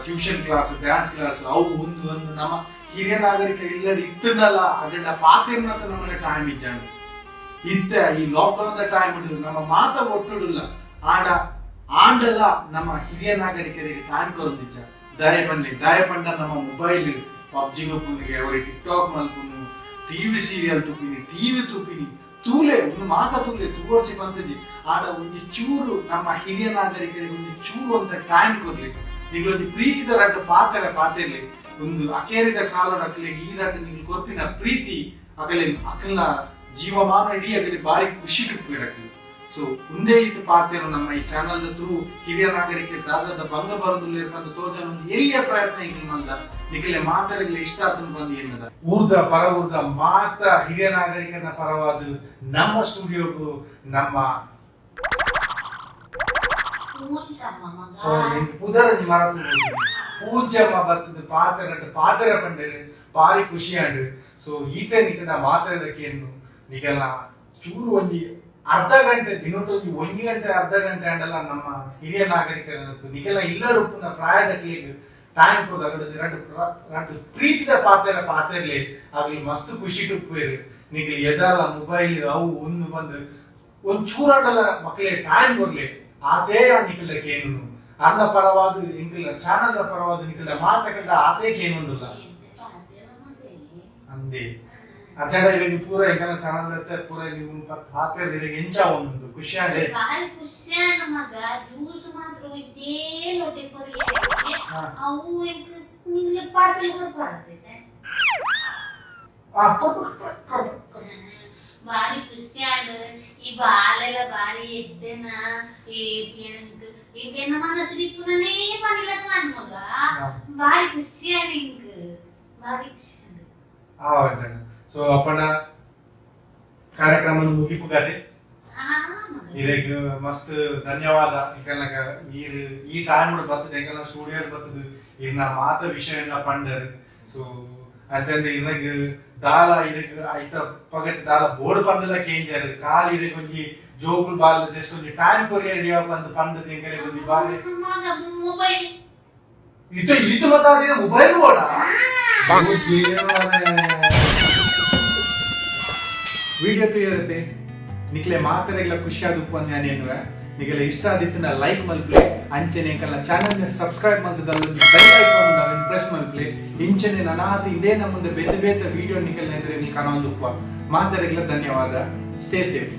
ಟ್ಯೂಷನ್ ಕ್ಲಾಸ್, ಡ್ಯಾನ್ಸ್ ಕ್ಲಾಸ್, ಅವು ಒಂದು ಒಂದು ನಮ್ಮ ಹಿರಿಯ ನಾಗರಿಕರು ಇಲ್ಲಡಿ ಇತ್ತನಲ್ಲ ಅದನ್ನ ಪಾತಿರ್ನತ ನಮಗೆ ಟೈಮ್ ಇಜ್ಜಾಂಡು. ಇತ್ತ ಈ ಲಾಕ್ಡೌನ್ the time ನಮ್ಮ ಮಾತ ಒಟ್ಟುಡಿಲ್ಲ. ಆಂಡ ಆಂಡಲ ನಮ್ಮ ಹಿರಿಯ ನಾಗರಿಕರಿಗೆ ಟೈಮ್ ಕೊರೊಂದಿಜ್ಜ. ದಯ ಪಂಡ್ಲಿ, ದಯ ಪಂಡ ನಮ್ಮ ಮೊಬೈಲ್ ಪಬ್ಜಿ ಗೊಪ್ಪುನಿಗೆ, ಅವ್ರಿಗೆ ಟಿಕ್ ಟಾಕ್ ಮಲ್ಪುನು, ಟಿವಿ ಸೀರಿಯಲ್ ತೂಪಿನಿ, ಟಿವಿ ತೂಪಿನಿ, ತೂಲೆ ಒಂದು ಮಾತ ತೂಲೆ ತೂವರ್ಸಿ ಬಂತಜಿ. ಆಡ ಒಂಜಿ ಚೂರು ನಮ್ಮ ಹಿರಿಯ ನಾಗರಿಕರಿಗೆ ಒಂಜಿ ಚೂರು ಅಂತ ಟೈಮ್ ಕೊರ್ಲಿ. ನಿಗಳೊಂದು ಪ್ರೀತಿದ ರಡ್ಡು ಪಾತೆರ ಪಾತೆರ್ಲಿ. ಒಂದು ಅಕೇರಿದ ಕಾಲದ ಅಕ್ಲೆಗ್ ಈ ರಡ್ಡು ನಿಗ್ಲು ಕೊರ್ಪಿನ ಪ್ರೀತಿ ಅಗಲೆ ಅಕಲ್ನ ಜೀವಮಾನ ಇಡೀ ಅಗಲಿ ಬಾರಿ ಖುಷಿ ಅಕಲು. ಸೊ ಉಂದೇ ಇತ್ತು ಪಾತೆರ ನಮ್ಮ ಈ ಚಾನಲ್ ಥ್ರೂ ಹಿರಿಯ ನಾಗರಿಕ ದಾದಾದ ಬಂಗ ಬರೋದಿಲ್ಲ ಬಂದು ತೋಜನ ಒಂದು ಎಲ್ಲಿಯ ಪ್ರಯತ್ನ ಇಂಕ್ಲು ಮಂದ ನಿಖಲೆ ಮಾತರೆಗ್ಲ ಇಷ್ಟ ಆತನ ಬಂದು ಏನದ ಊರ್ದ ಪರ ಊರ್ದ ಮಾತ ಹಿರಿಯ ನಾಗರಿಕನ ಪರವಾದ ನಮ್ಮ ಸ್ಟುಡಿಯೋಗೂ ನಮ್ಮ ಪೂಂಚಮ್ಮ ಮಗ. ಸೊ ಪುದರಂಜಿ ಮರತು ಪೂಂಚಮ್ಮ ಬತ್ತದ ಪಾತೆರಟ್ ಪಾತೆರ ಪಂಡೇರು ಬಾರಿ ಖುಷಿ ಆಂಡ್. ಸೊ ಈತೆ ನಿಕನ ಮಾತಾಡಕ್ಕೇನು ನಿಕಲ್ನ ಚೂರು ಒಂಜಿ ಅರ್ಧ ಗಂಟೆ ದಿನೊಟ್ಟು ಒಂಜಿ ಒಂಜಿ ಗಂಟೆ ಅರ್ಧ ಗಂಟೆ ಆಂಡಲ ನಮ್ಮ ಹಿರಿಯ ನಾಗರಿಕರ ನಿಕೆಲ್ಲ ಇಲ್ಲಡ್ ಉಪ್ಪುನ ಪ್ರಾಯದಕ್ಲೆಗ್ ಟೈಮ್ ಕೊರ್ದು ಅಗಡ ರಡ್ಡ್ ರಡ್ಡ್ ಪ್ರೀತಿದ ಪಾತೆರ ಪಾತೆರ್ಲೆ. ಅಗ್ಲು ಮಸ್ತ್ ಖುಷಿ ಉಪ್ಪುವೆರ್. ನಿಕಲ್ ಎದಾಲ ಮೊಬೈಲ್ ಅವು ಒಂದು ಬಂದು ಒಂದ್ ಚೂರಾಂಡಲ ಮಕ್ಕಳೇ ಟೈಮ್ ಕೊರ್ಲೆ. ಆತೇ ನಿಕಲ್ನ ಕೇನುನು ಅನ್ನ ಪರವಾದ ಇಂಕಲ್ನ ಚಾನಲ್ದ ಪರವಾದ ನಿಕಲ್ನ ಮಾತಕಂಡ ಆತೇ ಕೇನುಂದುಲ್ಲ. ಅಂದೆ ಅಚಡ ಇವಾಗ ಪೂರ ಎಂಕಲ್ನ ಚಾನಲ್ ಪೂರ ನೀವು ಪಾತೆರ್ ಇರೆಗ್ ಎಂಚ ಉಂಡು ಖುಷಿ ಆಂಡೆ? ಬಾರಿ ಖುಷಿ ಆಂಡ್ ಮಗ. ಜ್ಯೂಸ್ ಮಾತ್ರ ಒಂಜೇ ಲೋಟೆ ಕೊರಿಯೆ. ಅವು ಎಂಕ್ ನಿಂಗ್ಲ ಪಾರ್ಸೆಲ್ ಕೊರ್ಪಾರತ್ತೆ. ಆ ಕೊರ್ಪು ಕೊರ್ಪು. ಬಾರಿ ಖುಷಿ ಆಂಡ್. ಈ ಬಾಲೆಲ ಬಾರಿ ಎದ್ದೆನ ಈ ಎಂಕ್ ಎನ್ನ ಮನಸ್ಸು ದಿಪ್ಪುನನೇ ಪನಿಲಕ ಆಂಡ್ ಮಗ. ಬಾರಿ ಖುಷಿ ಆಂಡ್ ಎಂಕ್, ಬಾರಿ ಖುಷಿ ಆಂಡ್. ಆ ಅಂಚನ ಸೊ ಅಪ್ಪಣ ಕಾರ್ಯಕ್ರಮ ಮುಗಿಪುಗದೆ. ಆ ಮಗ. ಇರೆಗ್ ಮಸ್ತ್ ಧನ್ಯವಾದ. ಎಂಕಲ್ನಗ ಈರ್ ಈ ಟೈಮ್ ಬರ್ತದೆ ಎಂಕಲ್ನ ಸ್ಟುಡಿಯೋ ಬರ್ತದೆ ಇರ್ನ ಮಾತ ವಿಷಯ ಪಂಡರ್. ಸೊ ಅಂಚಂದೆ ಇರಗ್ ದಾಲ ಇರಗ್ ಐತ ಪಗತ್ ದಾಲ ಬೋರ್ಡ್ ಪಂದಲ ಕೇಂಜರ್ ಕಾಲ್ ಇರಗ್ ಒಂಜಿ ಜೋಕುಲ್ ಬಾಲ್ ಜಸ್ಟ್ ಒಂಜಿ ಟೈಮ್ ಕೊರಿಯರ್ ರೆಡಿ ಪಂದ್ ಪಂಡದ ಎಂಕಲೆಗ್ ಒಂಜಿ ಬಾರಿ ಮಗ ಮೊಬೈಲ್ ಇತ ಈತ ಮಾತಾಡಿನ ಮೊಬೈಲ್ ಬೋಡ. ವಿಡಿಯೋ ತೂಯರತೆ ನಿಕ್ಲೆ ಮಾತೆರೆಗ್ಲ ಖುಷಿ ಆದುಪ್ಪು ಅಂದ್ ಯಾನ್ ಎನ್ನುವೆ. ನಿಗಲೆ ಇಷ್ಟ ಆದಿತ್ತಿನ ಲೈಕ್ ಮಲ್ಪ್ಲೆ. ಅಂಚನೆ ಎಂಕಲ್ನ ಚಾನಲ್ ಸಬ್ಸ್ಕ್ರೈಬ್ ಮಲ್ತದಲ್ಲ ಬೆಲ್ ಐಕಾನ್ ಅವೆನ್ ಪ್ರೆಸ್ ಮಲ್ಪ್ಲೆ. ಇಂಚನೆ ನನಾತ್ ಇದೇ ನಮ್ಮ ಮುಂದೆ ಬೇತೆ ಬೇತೆ ವಿಡಿಯೋ ನಿಕಲ್ನ ಎದುರು ನಿಲ್ ಕಾಣೊಂದುಪ್ಪ. ಮಾತೆರೆಗ್ಲ ಧನ್ಯವಾದ. Stay safe.